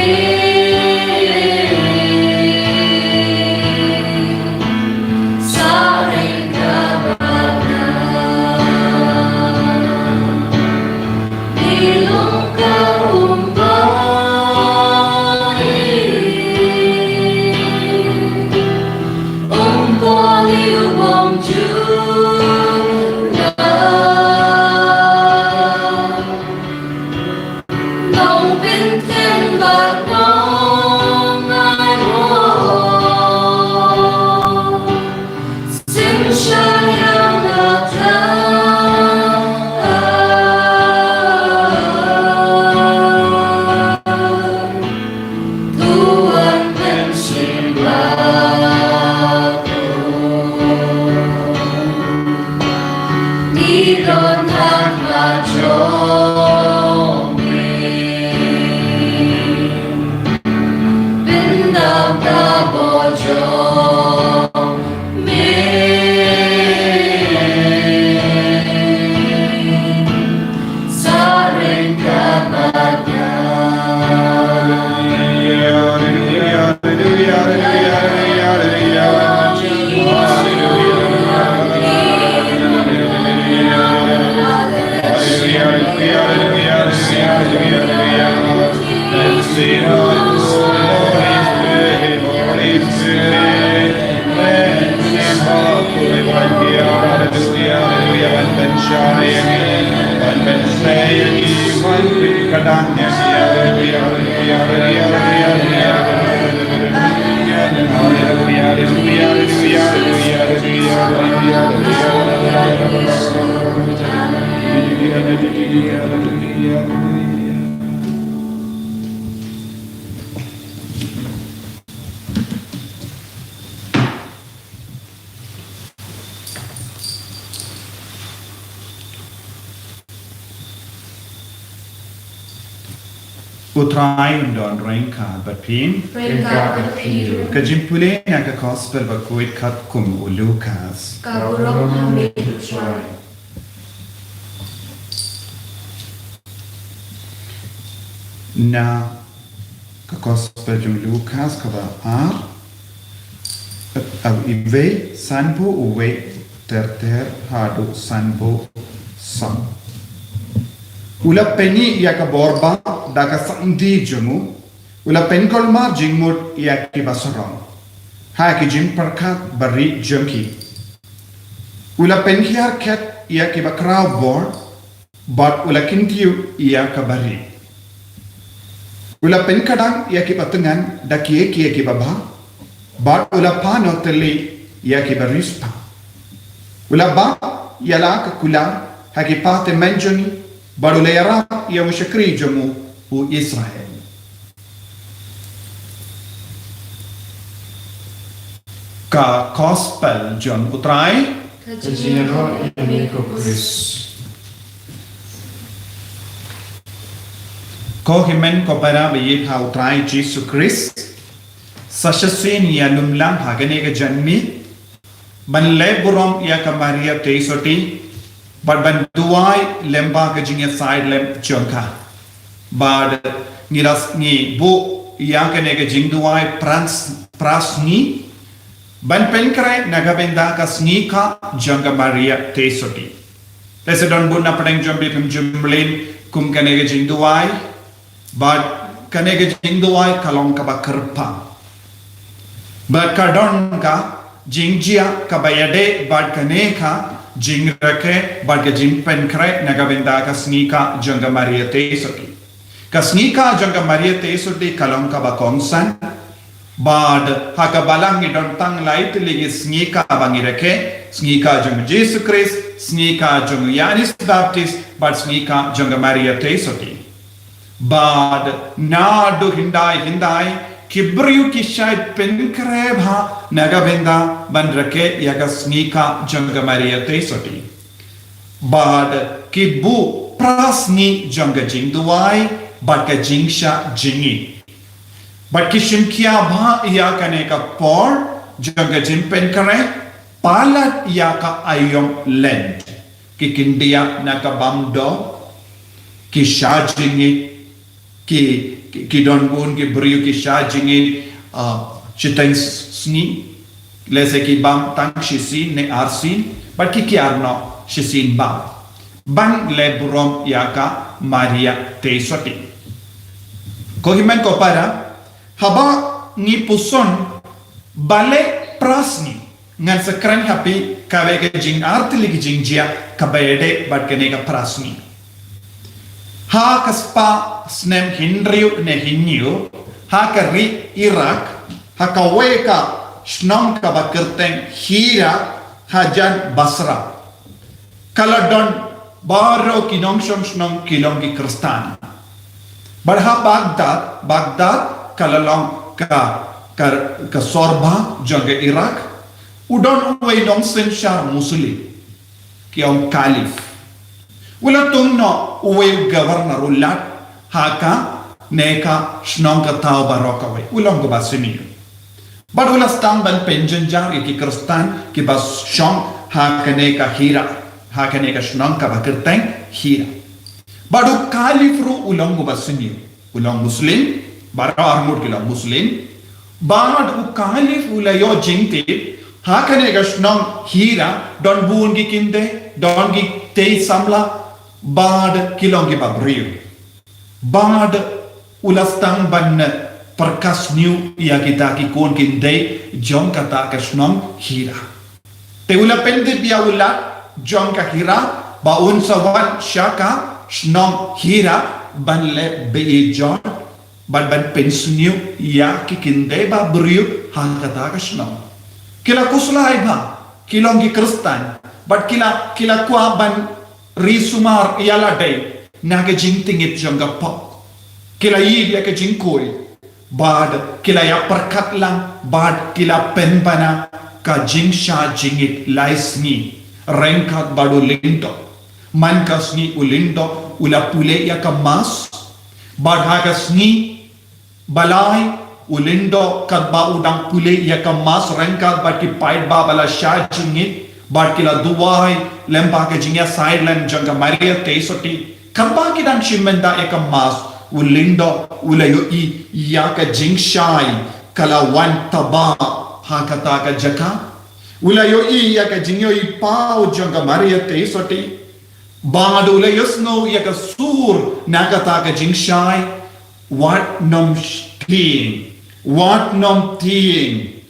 Sa ryngkat bad nga. Ngi long ka um pali. Um pali u bym jukut. Nongpynthem bad nongainguh. Sim shah ïa nga. To wan mynsiem bakhuid. Ngi don ha khmat jong me. Pyndap da bor jong me. Sa ryngkat bad nga. U Trai un don ryngkat bad phi. Ryngkat bad phi ruh. Ka jingpule na ka Gospel bakhuid katkum u Lukas. Ka burom ha me, U Trai. Na ka Gospel jong u Lukas kaba ar, uh, uwei sanphew uwei ter ter haduh sanphew saw. U la pynïaid ïa ka bor bah da ka sakdi jong u. U la pynkulmar jingmut ïa kiba sarong ha ki jingpyrkhat barieh jong ki. U la pynhiar khet ïa kiba khraw bor, bad u la kyntiew ïa kaba rieh. U la pynkdang ïa kiba thngan da kiei kiei kiba bha, bad u la pynnoh thylli ïa kiba riewspah. U la bat ïa la ka kular ha ki pathymmai jong ngi, bad u la ïarap ïa u shakri jong u, u Israel. Ka Gospel jong u Trai. Ka jingïaroh ïa me ko Khrist. Ko hynmen ko para ba ïeit ha u Trai Jisu Khrist. Sa shisien ïa lum lang ha kane ka janmiet ban leh burom ïa ka Maria Theisotti, bad ban duwai lyngba ka jingïasaid lem jong ka. Bad ngi la, ngi buh ïa kane ka jingduwai phra, phra sngi, ban pynkhreh na ka bynta ka sngi kah jong ka Maria Theisotti. Te sa don bun na pdeng jong phi phim ju mlien kum kane ka jingduwai. Bad kane ka jingduwai ka long kaba kyrpang. Bad ka don ka jingjia kaba ïadei bad kane ka jingrakhe bad ka jingpynkhreh na ka bynta ka sngi kah jong ka Maria Theisotti. Ka sngi kah jong ka Maria Theisotti ka long kaba kongsan. Bad ha ka balang ngi don tang lai tylli ki sngi kah ba ngi rakhe, sngi kah jong u Jisu Khrist, sngi kah jong u Ïoannis Baptist, bad sngi kah jong ka Maria Theisotti. Bad naduh hyndai hyndai ki briew ki shait pynkhreh bha na ka bynta ban rakhe ïa ka sngi kah jong ka Maria Theisotti. Bad ki buh phra sngi jong ka jingduwai bad ka jingshah jingit. Bad ki shim khia bha ïa kane ka por jong ka jingpynkhreh palat ïa ka aïom Lent. Ki kyndiah na ka bam doh, ki shah jingit, ki, ki, ki don bun ki briew ki shah jingit, ah, shiteng sngi, lehse ki bam tang shisien ne arsien, bad ki kiar noh shisien bam. Ban leh burom ïa ka Maria Theisotti. Ko hynmen ko para, haba ngi puson balei phra sngi, ngan sa kren ha phi kawei ka jingartylli ka jingjia kaba ïadei bad kane ka phra sngi. Ha ka spah snem hynriew ne hynñiew, ha ka ri Iraq, ha kawei ka shnong kaba kyrteng Hira, hajan Basra. Ka la don baroh ki nongshong shnong ki long ki Khristan. Bad ha Baghdad, Baghdad ka la long ka, ka, ka sor bah jong ka Iraq. U don uwei nongsynshar Muslim, ki ong Khalif. U la thung noh uwei u governor u lad ha kane ka shnong ka thaw baroh kawei. U long kaba sniew. Bad u la sdang ban pynjynjar ïa ki Khristan kiba shong ha kane ka Hira, ha kane ka shnong kaba kyrteng Hira. Bad u Khalif ruh u long uba sniew, u long Muslim, baroh arngut ki long Muslim. Bad u Khalif u la ïoh jingtip, ha kane ka shnong Hira don bun ki kynthei, don ki tei samla, bad ki long kiba briew. Bad u la sdang ban pyrkhat sniew ïa kita ki khun kynthei jong kata ka shnong Hira. Te u la pyntip ïa u lad jong ka Hira ba un sa wan sha ka shnong Hira ban leh beijot bad ban pynsniew ïa ki kynthei ba briew ha kata ka shnong. Ki la khuslai bha, ki long ki Khristan, bad ki la, ki la kwah ban ri sumar ïa lade na ka jingtngit jong ka pop. Ki la ïeit ïa ka jingkhuid, bad ki la ïa pyrkhat lang, bad ki la pynbna ka jingshah jingit lai sngi ryngkat bad u lyngdoh. Man ka sngi u lyngdoh u la pule ïa ka mass, Bad ha ka sngi ba lai, u Lyngdoh katba u dang pule ïa ka Mass ryngkat bad ki paidbah ba la shah jingngeit, bad ki la duwai lem bad ka jingïasaid lem jong ka Maria Theisotti. Katba ki dang shim bynta ïa ka Mass, u Lyngdoh u la ïohi ïa ka jingshai ka la wan taba ha kata ka jaka. U la ïohi ïa ka jingïohi paw jong ka Maria Theisotti. Bad u la ïohsngew ïa ka sur na kata ka jingshai. Wat nym tieng, wat nym tieng,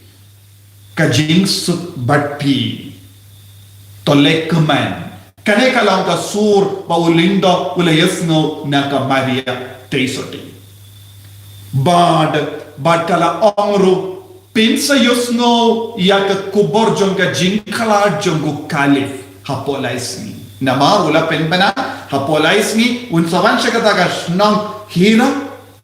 ka jingsuk bad phi. To lehkmen. Kane ka long ka sur ba u Lyngdoh u la ïohsngew na ka Maria Theisotti. Bad, bad ka la ong ruh, phin sa ïohsngew ïa ka kubur jong ka jingkhlad jong u Kaliph hapoh lai sngi. Namar u la pynbna, hapoh lai sngi un sa wan sha kata ka shnong Hira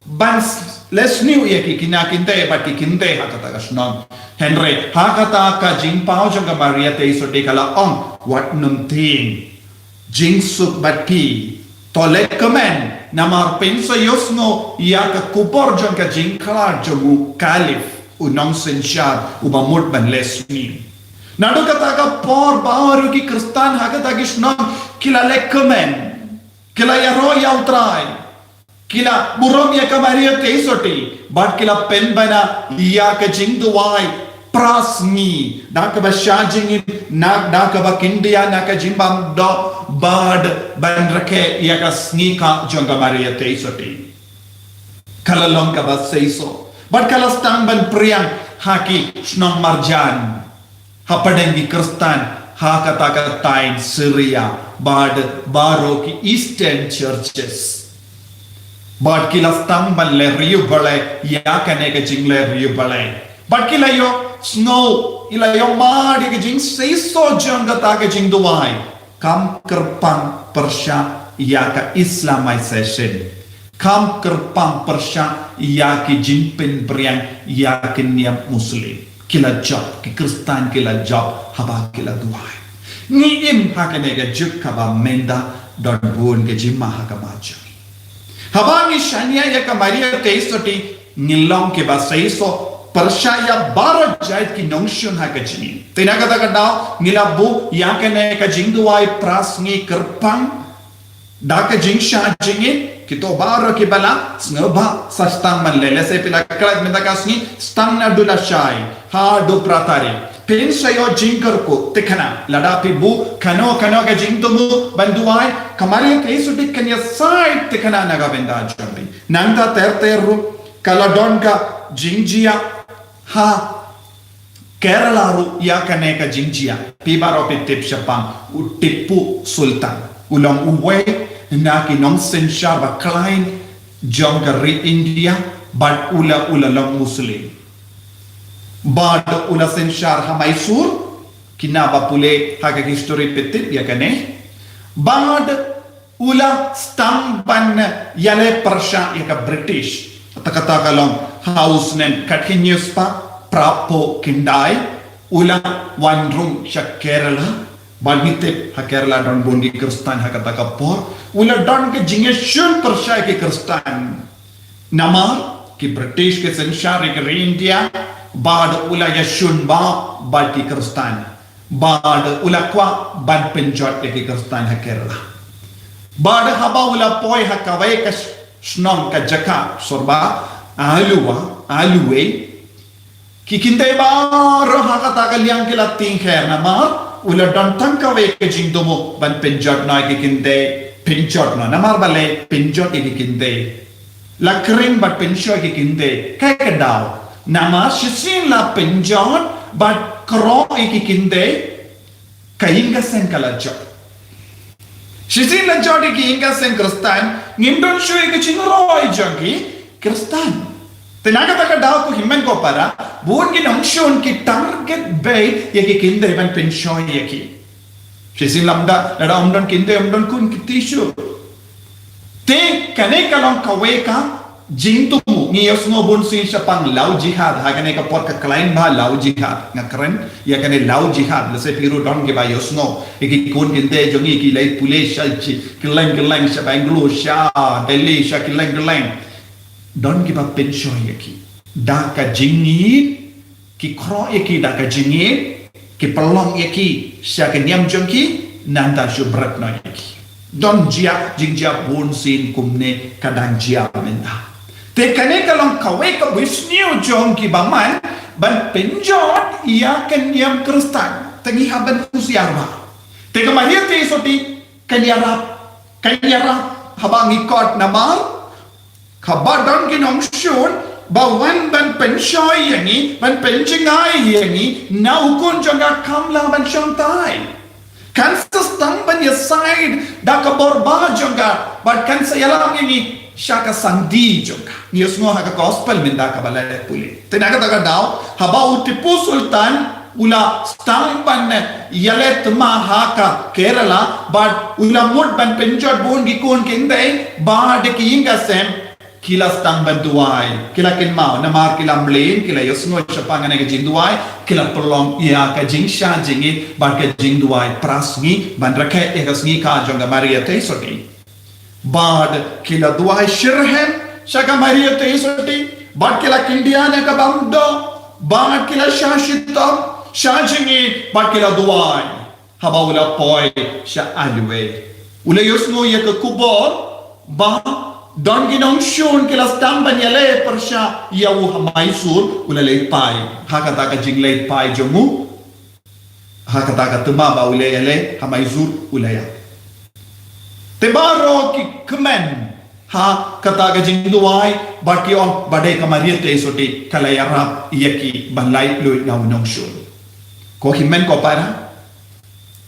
ban s-, leh sniew ïa ki kñia kynthei bad ki kynthei ha kata ka shnong. Hynrei ha kata ka jingpaw jong ka Maria Theisotti ka la ong, wat nym tieng, jingsuk bad phi. To lehkmen, namar phin sa ïohsngew ïa ka kubur jong ka jingkhlad jong u Kaliph, u nongsynshar uba mut ban leh sniew. Naduh kata ka por baroh ki Khristan ha kata ki shnong ki la lehkmen, ki la ïaroh ïa u Trai, ki la burom ïa ka Maria Theisotti, bad ki la pynbna ïa ka jingduwai phra sngi da kaba shah jingim, na da kaba kyndiah na ka jingbymdoh, bad ban rakhe ïa ka sngi ka jong ka Maria Theisotti. Ka la long kaba seisoh bad ka la sdang ban phriang ha ki shnong marjan, hapdeng ki Khristan ha kata ka thaiñ Syria bad baroh ki Eastern Churches. Bad ki la sdang ban leh riewblei ïa kane ka jingleh riewblei. Bad ki la ïohsngew, ki la ïohmad ïa ka jingseisoh jong kata ka jingduwai. Kam kyrpang pyrshah ïa ka Islamization. Kam kyrpang pyrshah ïa ki jingpynphriang ïa ki niam Muslim. Ki la jop, ki Khristan ki la jop haba ki la duwai. Ngi im ha kane ka juk kaba mynta don bun ka jingma ha ka mar jong ngi. Haba ngi shaniah ïa ka Maria Theisotti, ngi long kiba seisoh pyrshah ïa baroh jait ki nongshun ha ka jingim. Te na kata ka daw ngi la buh ïa kane ka jingduwai phra sngi kyrpang da ka jingshah jingim. Kito baroh kiba la sngewbha sa sdang ban leh, lehse phi la klet mynta ka sngi, sdang naduh lashai haduh phra tarik. Phin sa ïoh jingkyrkhu thikna lada phi buh kano kano ka jingthmu ban duwai, ka Maria Theisotti kan ïasaid thikna na ka bynta jong phi. Nangta ter ter ruh ka la don ka jingjia ha Kerala ruh ïa kane ka jingjia. Phi baroh phi tip shaphang u Tipu Sultan. U long uwei na ki nongsynshar ba khlaiñ jong ka ri India bad u la, u la long Muslim. Bad u la synshar ha Mysore, kine ba pule ha ka history phi tip ïa kane. Bad u la sdang ban ïaleh pyrshah ïa ka British. Kata kata ka long ha u snem khatkhyndai spah phraphew khyndai, u la wan rung sha Kerala. Bad ngi tip ha Kerala don bun ki Khristan ha kata ka por. U la don ka jingïashun pyrshah ïa ki Khristan. Namar ki British ki synshar ïa ka ri India, bad u la ïashun bha bad ki Khristan. Bad u la kwah ban pynjot ïa ki Khristan ha Kerala. Bad haba u la poi ha kawei ka sh-, shnong, ka jaka, shuh ba Alua, Alua, ki kynthei baroh ha kata ka liang ki la tieng kher namar u la don tang kawei ka jingthmu ban pynjot noh ïa ki kynthei, pynjot noh. Namar balei pynjot ïa ki kynthei? La khring bad pynshoi ïa ki kynthei. Kaei ka daw? Namar shisien la pynjot bad khroh ïa ki kynthei, ka ïing ka sem ka la jot. Shisien la jot ïa ki ïing ka sem Khristan, ngim don shuh ïa ka jingkhroh jong ki Khristan. Te na kata ka daw ko hynmen ko para, bun ki nongshun ki target beit ïa ki kynthei ban pynshoi ïa ki. Shisien lada, lada ym don kynthei ym don khun ki tissue. Te kane ka long kawei ka jingthmu, ngi ïohsngew bun sien shaphang love jihad, ha kane ka por ka khlaiñ bha love jihad. Nga kren ïa kane love jihad, lehse phi ruh don kiba ïohsngew. Ïa ki khun kynthei jong ngi ki leit pule sha ki, kylleng kylleng, sha Bangalore, sha Delhi, sha kylleng kylleng. Don kiba pynshoi ïa ki da ka jingïeit, ki khroh ïa ki da ka jingïeit, ki pynlong ïa ki sha ka niam jong ki, nangta shu bret noh ïa ki. Don jia, jingjia bun sien kumne ka dang jia mynta. Te kane ka long kawei ka bunsniew jong ki bymman ban pynjot ïa ka niam Khristan. Te ngi hap ban husiar bha. Te ka Maria Theisotti kan ïarap, kan ïarap haba ngi khot namar kaba don ki nongshun ba wan ban pynshoi ïa ngi, ban pynjngai ïa ngi na u khun jong ka, kam lah ban shong tai. Kan sa sdang ban ïasaid da ka bor ba jong ka bad kan sa ïalam ïa ngi sha ka sandei jong ka. Ngi ïohsngew ha ka gospel mynta kaba la leh pule. Te na kata ka daw haba u Tipu Sultan u la sdang ban ïaleh thma ha ka Kerala bad u la mut ban pynjot bun ki khun kynthei bad ki ïing ki sem, ki la sdang ban duwai, ki la kynmaw namar ki la mlien, ki la ïohsngew shaphang kane ka jingduwai, ki la pynlong ïa ka jingshah jingit bad ka jingduwai phra sngi ban rakhe ïa ka sngi ka jong ka Maria Theisotti. Bad ki la duwai shitrhem sha ka Maria Theisotti, bad ki la khyndiat ïa ka bam doh, bad ki la shah shitom, shah jingit, bad ki la duwai. Haba u la poi sha Aliwai, u la ïohsngew ïa ka khubor ba don ki nongshun ki la sdang ban ïaleh pyrshah ïa u ha Mysore, u la leit phai. Ha kata ka jingleit phai jong u, ha kata ka thma ba u la ïaleh ha Mysore, u la ïap. Te baroh ki kmen ha kata ka jingduwai bad ki ong ba dei ka Maria Theisotti ka la ïarap ïa ki ban lait luid na u nongshun. Ko hynmen ko para,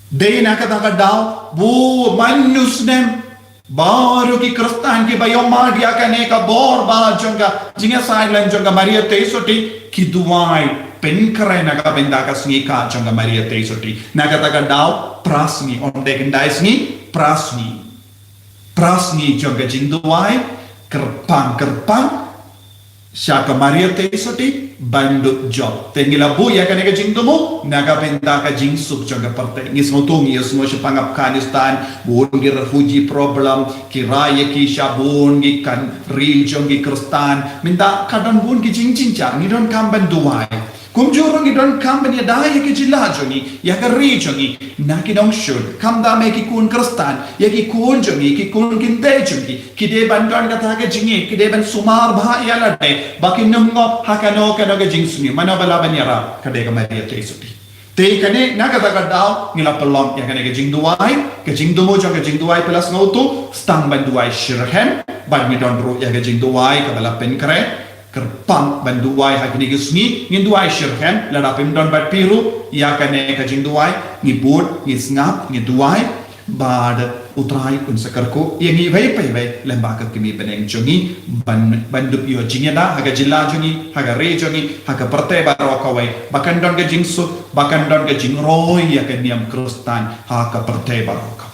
dei na kata ka daw ba man u snem baroh ki Khristan kiba ïohmad ïa kane ka bor ba jong ka jingïasaid lang jong ka Maria Theisotti ki duwai pynkhreh na ka bynta ka sngi ka jong ka Maria Theisotti. Na kata ka daw phra sngi, ym dei khyndai sngi, phra sngi. Phra sngi jong ka jingduwai kyrpang kyrpang sha ka Maria Theisotti ban dup jop. Te ngi la buh ïa kane ka jingthmu na ka bynta ka jingsuk jong ka pyrthei. Ngi sngewthuh, ngi ïohsngew shaphang Afghanistan, bun ki refugee problem, ki rai ïa ki sha bun ki kan ri jong ki Khristan. Mynta ka don bun ki jingjynjar, ngi donkam ban duwai. Kumjuh ruh ngi donkam ban ïada ïa ka jylla jong ngi, ïa ka ri jong ngi na ki nongshun, khamtam ïa ki khun Khristan, ïa ki khun jong ngi, ki khun kynthei jong ngi. Ki dei ban don kata ka jingïeit, ki dei ban sumar bha ïa lade ba kin ym ngop ha kano kano ka jingsniew. Mano ba lah ban ïarap? Ka dei ka Maria Theisotti. Te kane na kata ka daw ngi la pynlong ïa kane ka jingduwai, ka jingthmu jong ka jingduwai, phi la sngewthuh, sdang ban duwai shitrhem bad ngi don ruh ïa ka jingduwai kaba la pynkhreh kyrpang ban duwai ha kine ki sngi. Ngin duwai shitrhem, lada phim don bad phi ruh ïa kane ka jingduwai, ngi bud, ngi sngap, ngi duwai bad U Trai un sa kyrkhu ïa ngi iwei pa iwei lem bad ka kmie bneng jong ngi ban, ban dup ïoh jingïada ha ka jylla jong ngi, ha ka ri jong ngi, ha ka pyrthei baroh kawei, ba kan don ka jingsuk, ba kan don ka jingroi ïa ka niam Khristan ha ka pyrthei baroh kawei.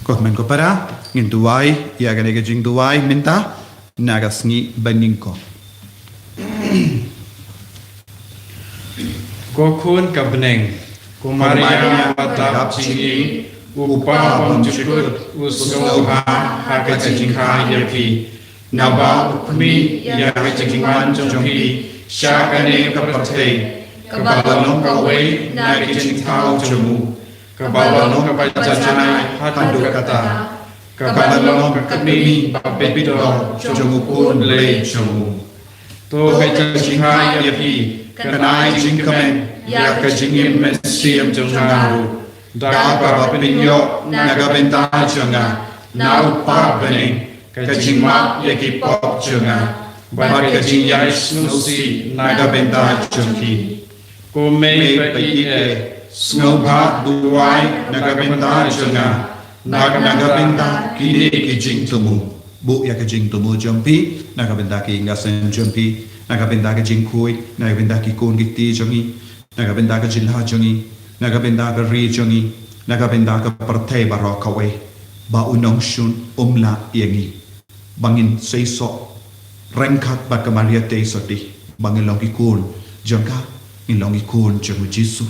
Ko hynmen ko para, ngin duwai ïa kane ka jingduwai mynta na ka sngi banyngkong. Ko Khun ka bneng, ko Maria ba dap jingim, u Kpa bymjukut u sngewbha ha ka jingkha ïa phi. Naba u khmih ïa ka jingwan jong phi sha kane ka pyrthei, kaba long kawei na ki jingthaw jong u, kaba long kaba janai haduh katta, kaba long ka kmie ba biang jong u Khun Blei jong u. To ka jingkha ïa phi kan ai jingkmen ïa ka jingim mynsiem jong nga ruh, da kaba phin ïoh na ka bynta jong nga na u Kpa bneng ka jingmap ïa ki pop jong nga bad ka jingïaid sngewsih na ka bynta jong phi. Ko mei ba ïeit, sngewbha duwai na ka bynta jong nga, na ka bynta kine ki jingthmu. Buh ïa ka jingthmu jong phi na ka bynta ki ïing ki sem jong phi, na ka bynta ka jingkhuid, na ka bynta ki khun ki kti jong ngi, na ka bynta ka jylla jong ngi, na ka bynta ka ri jong ngi, na ka bynta ka pyrthei baroh kawei, ba u nongshun um lah ïa ngi, ba ngin seisoh ryngkat bad ka Maria Theisotti, ba ngin long ki khun jong ka, ngin long ki khun jong u Jisu.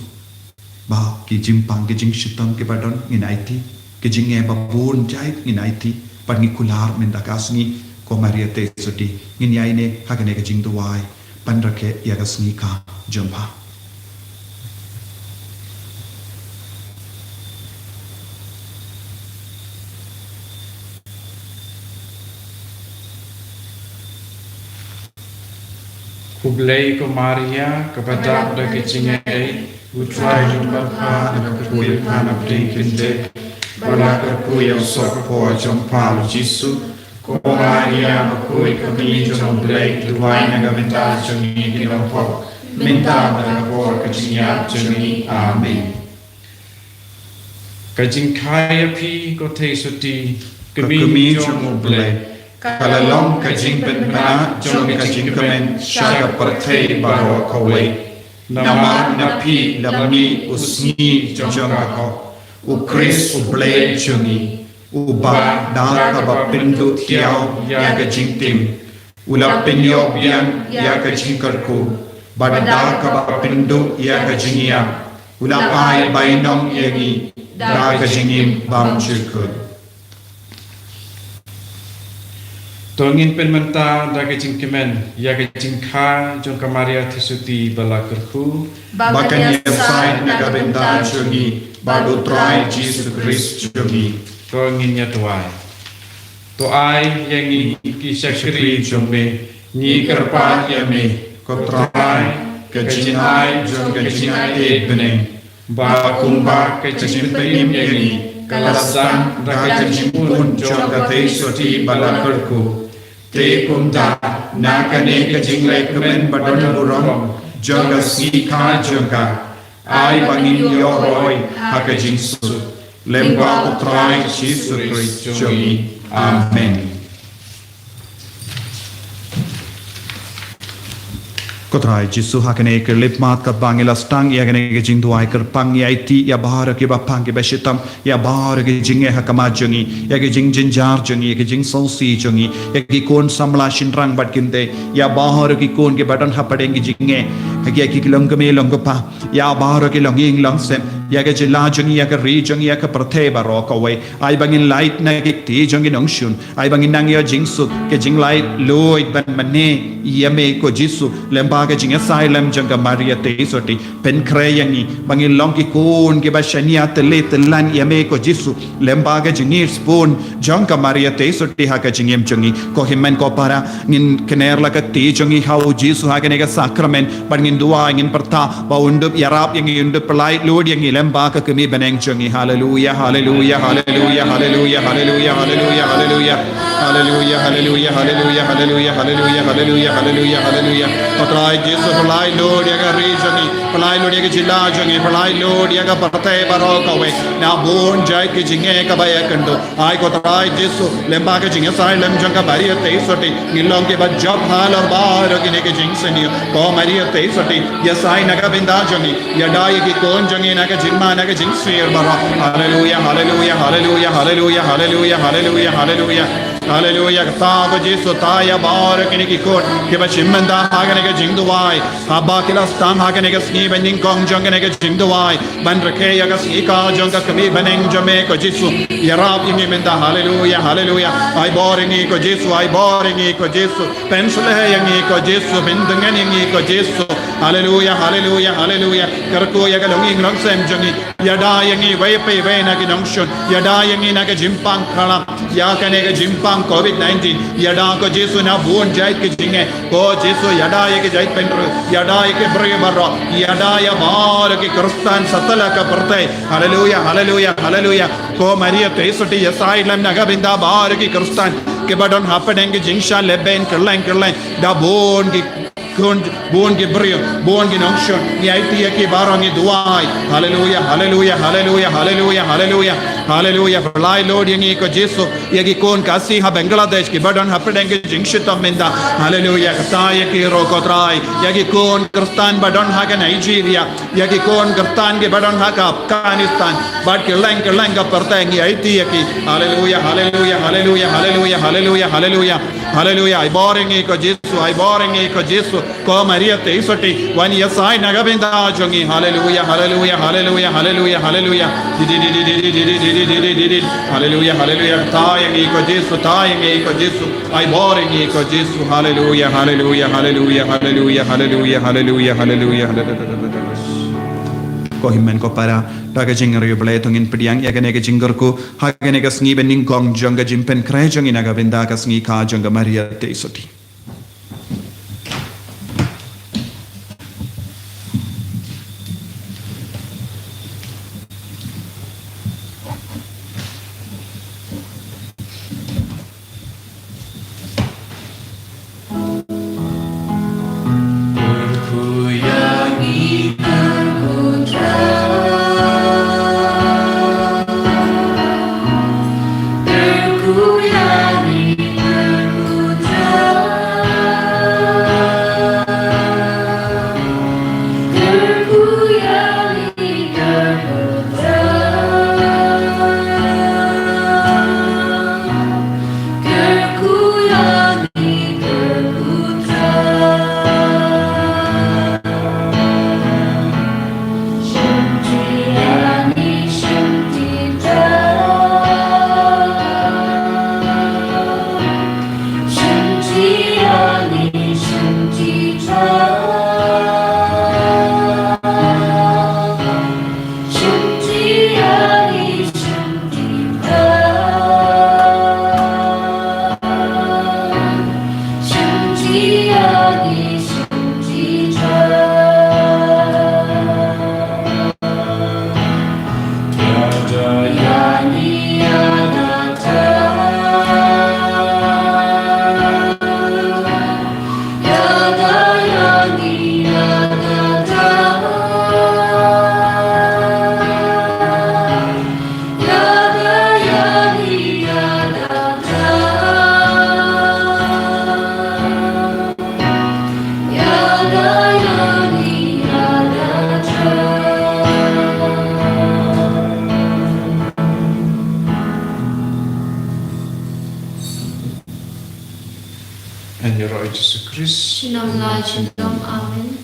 Ba ki jingpang, ki jingshitom kiba don ngin aiti, ki jingeh ba bun jait ngin aiti, bad ngi kular mynta ka sngi, ko Maria Theisotti, ngin ïai ne ha kane ka jingduwai ban rakhe ïa ka sngi ka jong pha. Khublei ko Maria, kaba dap da ka jingaiei, u Trai u don bad pha, na ka kyrkhu ïa pha na pdeng kynthei, bad la kyrkhu ïa u soh ka por jong pha u Jisu. Ko Maria bakhuid, ko kmie jong u Blei, duwai na ka bynta jong ngi ki nongpop, mynta bad ha ka por ka jingïap jong ngi. Amen. Ka jingkha ïa phi ko Theisotti, ka kmie jong u Blei, ka la long ka jingpynbna jong ka jingkmen sha ka pyrthei baroh kawei. Namar na phi la mih u sngi jong ka hok, u Khrist u Blei jong ngi, uba da kaba pynduh thiaw ïa ka jingtim, u la pynïoh biang ïa ka jingkyrkhu, bad da kaba pynduh ïa ka jingïap, u la ai bainong ïa ngi da ka jingim bymjukut. To ngin pynmynta da ka jingkmen ïa ka jingkha jong ka Maria Theisotti ba la kyrkhu, ba kan ïasaid na ka bynta jong ngi bad u Trai Jisu Khrist jong ngi. To ngin ïa duwai. To ai ïa ngi ki shakri jong me, ngi kyrpad ïa me, ko Trai, ka jingai jong ka jingaiei bneng, ba kumba ka jingpynim ïa ngi ka la sdang da ka jingbun jong ka Theisotti ba la kyrkhu, te kumta na kane ka jinglehkmen ba don burom jong ka sngi kha jong ka, ai ba ngin ïoh roi ha ka jingsuk, lyngba u Trai Jisu Khrist jong ngi. Amen. Ko Trai Jisu, ha kane ka khyllipmat katba ngi la sdang ïa kane ka jingduwai kyrpang, ngi aiti ïa baroh kiba pang kiba shitom, ïa baroh ki jingeh ha khmat jong ngi, ïa ki jingjynjar jong ngi, ïa ki jingsngewsih jong ngi, ïa ki khun samla shynrang bad kynthei, ïa baroh ki khun kiba don hapdeng ki jingeh, ïa ki longkmie longkpa, ïa baroh ki longïing longsem, ïa ka jylla jong ngi, ïa ka ri jong ngi, ïa ka pyrthei baroh kawei. Ai ba ngin lait na ki kti jong ki nongshun, ai ba ngin nang ïoh jingsuk, ka jinglaitluid ban mane ïa me ko Jisu, lyngba ka jingïasaid lem jong ka Maria Theisotti. Pynkhreh ïa ngi ba ngin long ki khun kiba shaniah tylli tyllan ïa me ko Jisu, lyngba ka jingïasaid bun jong ka Maria Theisotti ha ka jingim jong ngi. Ko hynmen ko para, ngin kner la ka kti jong ngi ha u Jisu ha kane ka sakramen, bad ngin duwai, ngin pyrta ba un dup ïarap ïa ngi, un dup pyllait lut ïa ngi lyngba ka kmie bneng jong ngi. Haleluia, haleluia, haleluia, haleluia, haleluia, haleluia, haleluia. Haleluia, haleluia, haleluia, haleluia, haleluia, haleluia, haleluia, haleluia. Ko Trai Jisu, pyllait lut ïa ka ri jong ngi, pyllait lut ïa ka jylla jong ngi, pyllait lut ïa ka pyrthei baroh kawei na bun jait ki jingeh kaba ïakynduh. Ai ko Trai Jisu, lyngba ka jingïasaid lem jong ka Maria Theisotti, ngin long kiba jop halor baroh kine ki jingsniew. Ko Maria Theisotti, ïasaid na ka bynta jong ngi, ïada ïa ki khun jong ngi na ka jingma na ka jingsniew baroh. Haleluia, haleluia, haleluia, haleluia, haleluia, haleluia, haleluia. Haleluia, kata ko Jisu, ta ïa baroh kine ki khun kiba shim bynta ha kane ka jingduwai, haba ki la sdang ha kane ka sngi ba nyngkong jong kane ka jingduwai ban rakhe ïa ka sngi kha jong ka kmie bneng jong me ko Jisu. Ïarap ïa ngi mynta. Haleluia, haleluia. Ai bor ïa ngi ko Jisu, ai bor ïa ngi ko Jisu. Pynshlur ïa ngi ko Jisu, pyndongan ïa ngi ko Jisu. Haleluia, haleluia, haleluia. Kyrkhu ïa ka longïing longsem jong ngi. Ïada ïa ngi wei pa wei na ki nongshun. Ïada ïa ngi na ka jingpang khlam ïa kane ka jingpang covid nineteen. Ïada ko Jisu na bun jait ki jingeh. Ko Jisu, ïada ïa ki jait bynriew, ïada ïa ki briew baroh, ïada ïa baroh ki Khristan satlak ka pyrthei. Haleluia, haleluia, haleluia. Ko Maria Theisotti, ïasaid lem na ka bynta baroh ki Khristan kiba don hapdeng ki jingshah lehbeiñ kylleng kylleng da bun ki khun, bun ki briew, bun ki nongshun, ngi aiti ïa ki baroh, ngi duwai. Haleluia, haleluia, haleluia, haleluia, haleluia. Haleluia. Pynlait lut ïa ngi ko Jisu, ïa ki khun Khasi ha Bangladesh kiba don hapdeng ki jingshitom mynta. Haleluia. Kata ïa ki ruh ko Trai, ïa ki khun Khristan ba don ha ka Nigeria, ïa ki khun Khristan kiba don ha ka Afghanistan, bad kylleng kylleng ka pyrthei, ngi aiti ïa ki. Haleluia, haleluia, haleluia, haleluia, haleluia, haleluia. Haleluia. Ai bor ïa ngi ko Jisu, ai bor ïa ngi ko Jisu. Ko Maria Theisotti, wan ïasai na ka bynta jong ngi. Haleluia, haleluia, haleluia, haleluia, haleluia. Di, di, di. Haleluia, haleluia. Kata ïa ngi ko Jisu, kata ïa ngi ko Jisu. Ai bor ïa ngi ko Jisu. Haleluia, haleluia, haleluia, haleluia, haleluia, haleluia, haleluia, haleluia. Ko hynmen ko para, da ka jingriewblei to ngin pdiang ïa kane ka jingkyrkhu ha kane ka sngi ba nyngkong jong ka jingpynkhreh jong ngi na ka bynta ka sngi kha jong ka Maria Theisotti. Yn ïaroh Jisu Khrist. Shnong la shnong. Amen.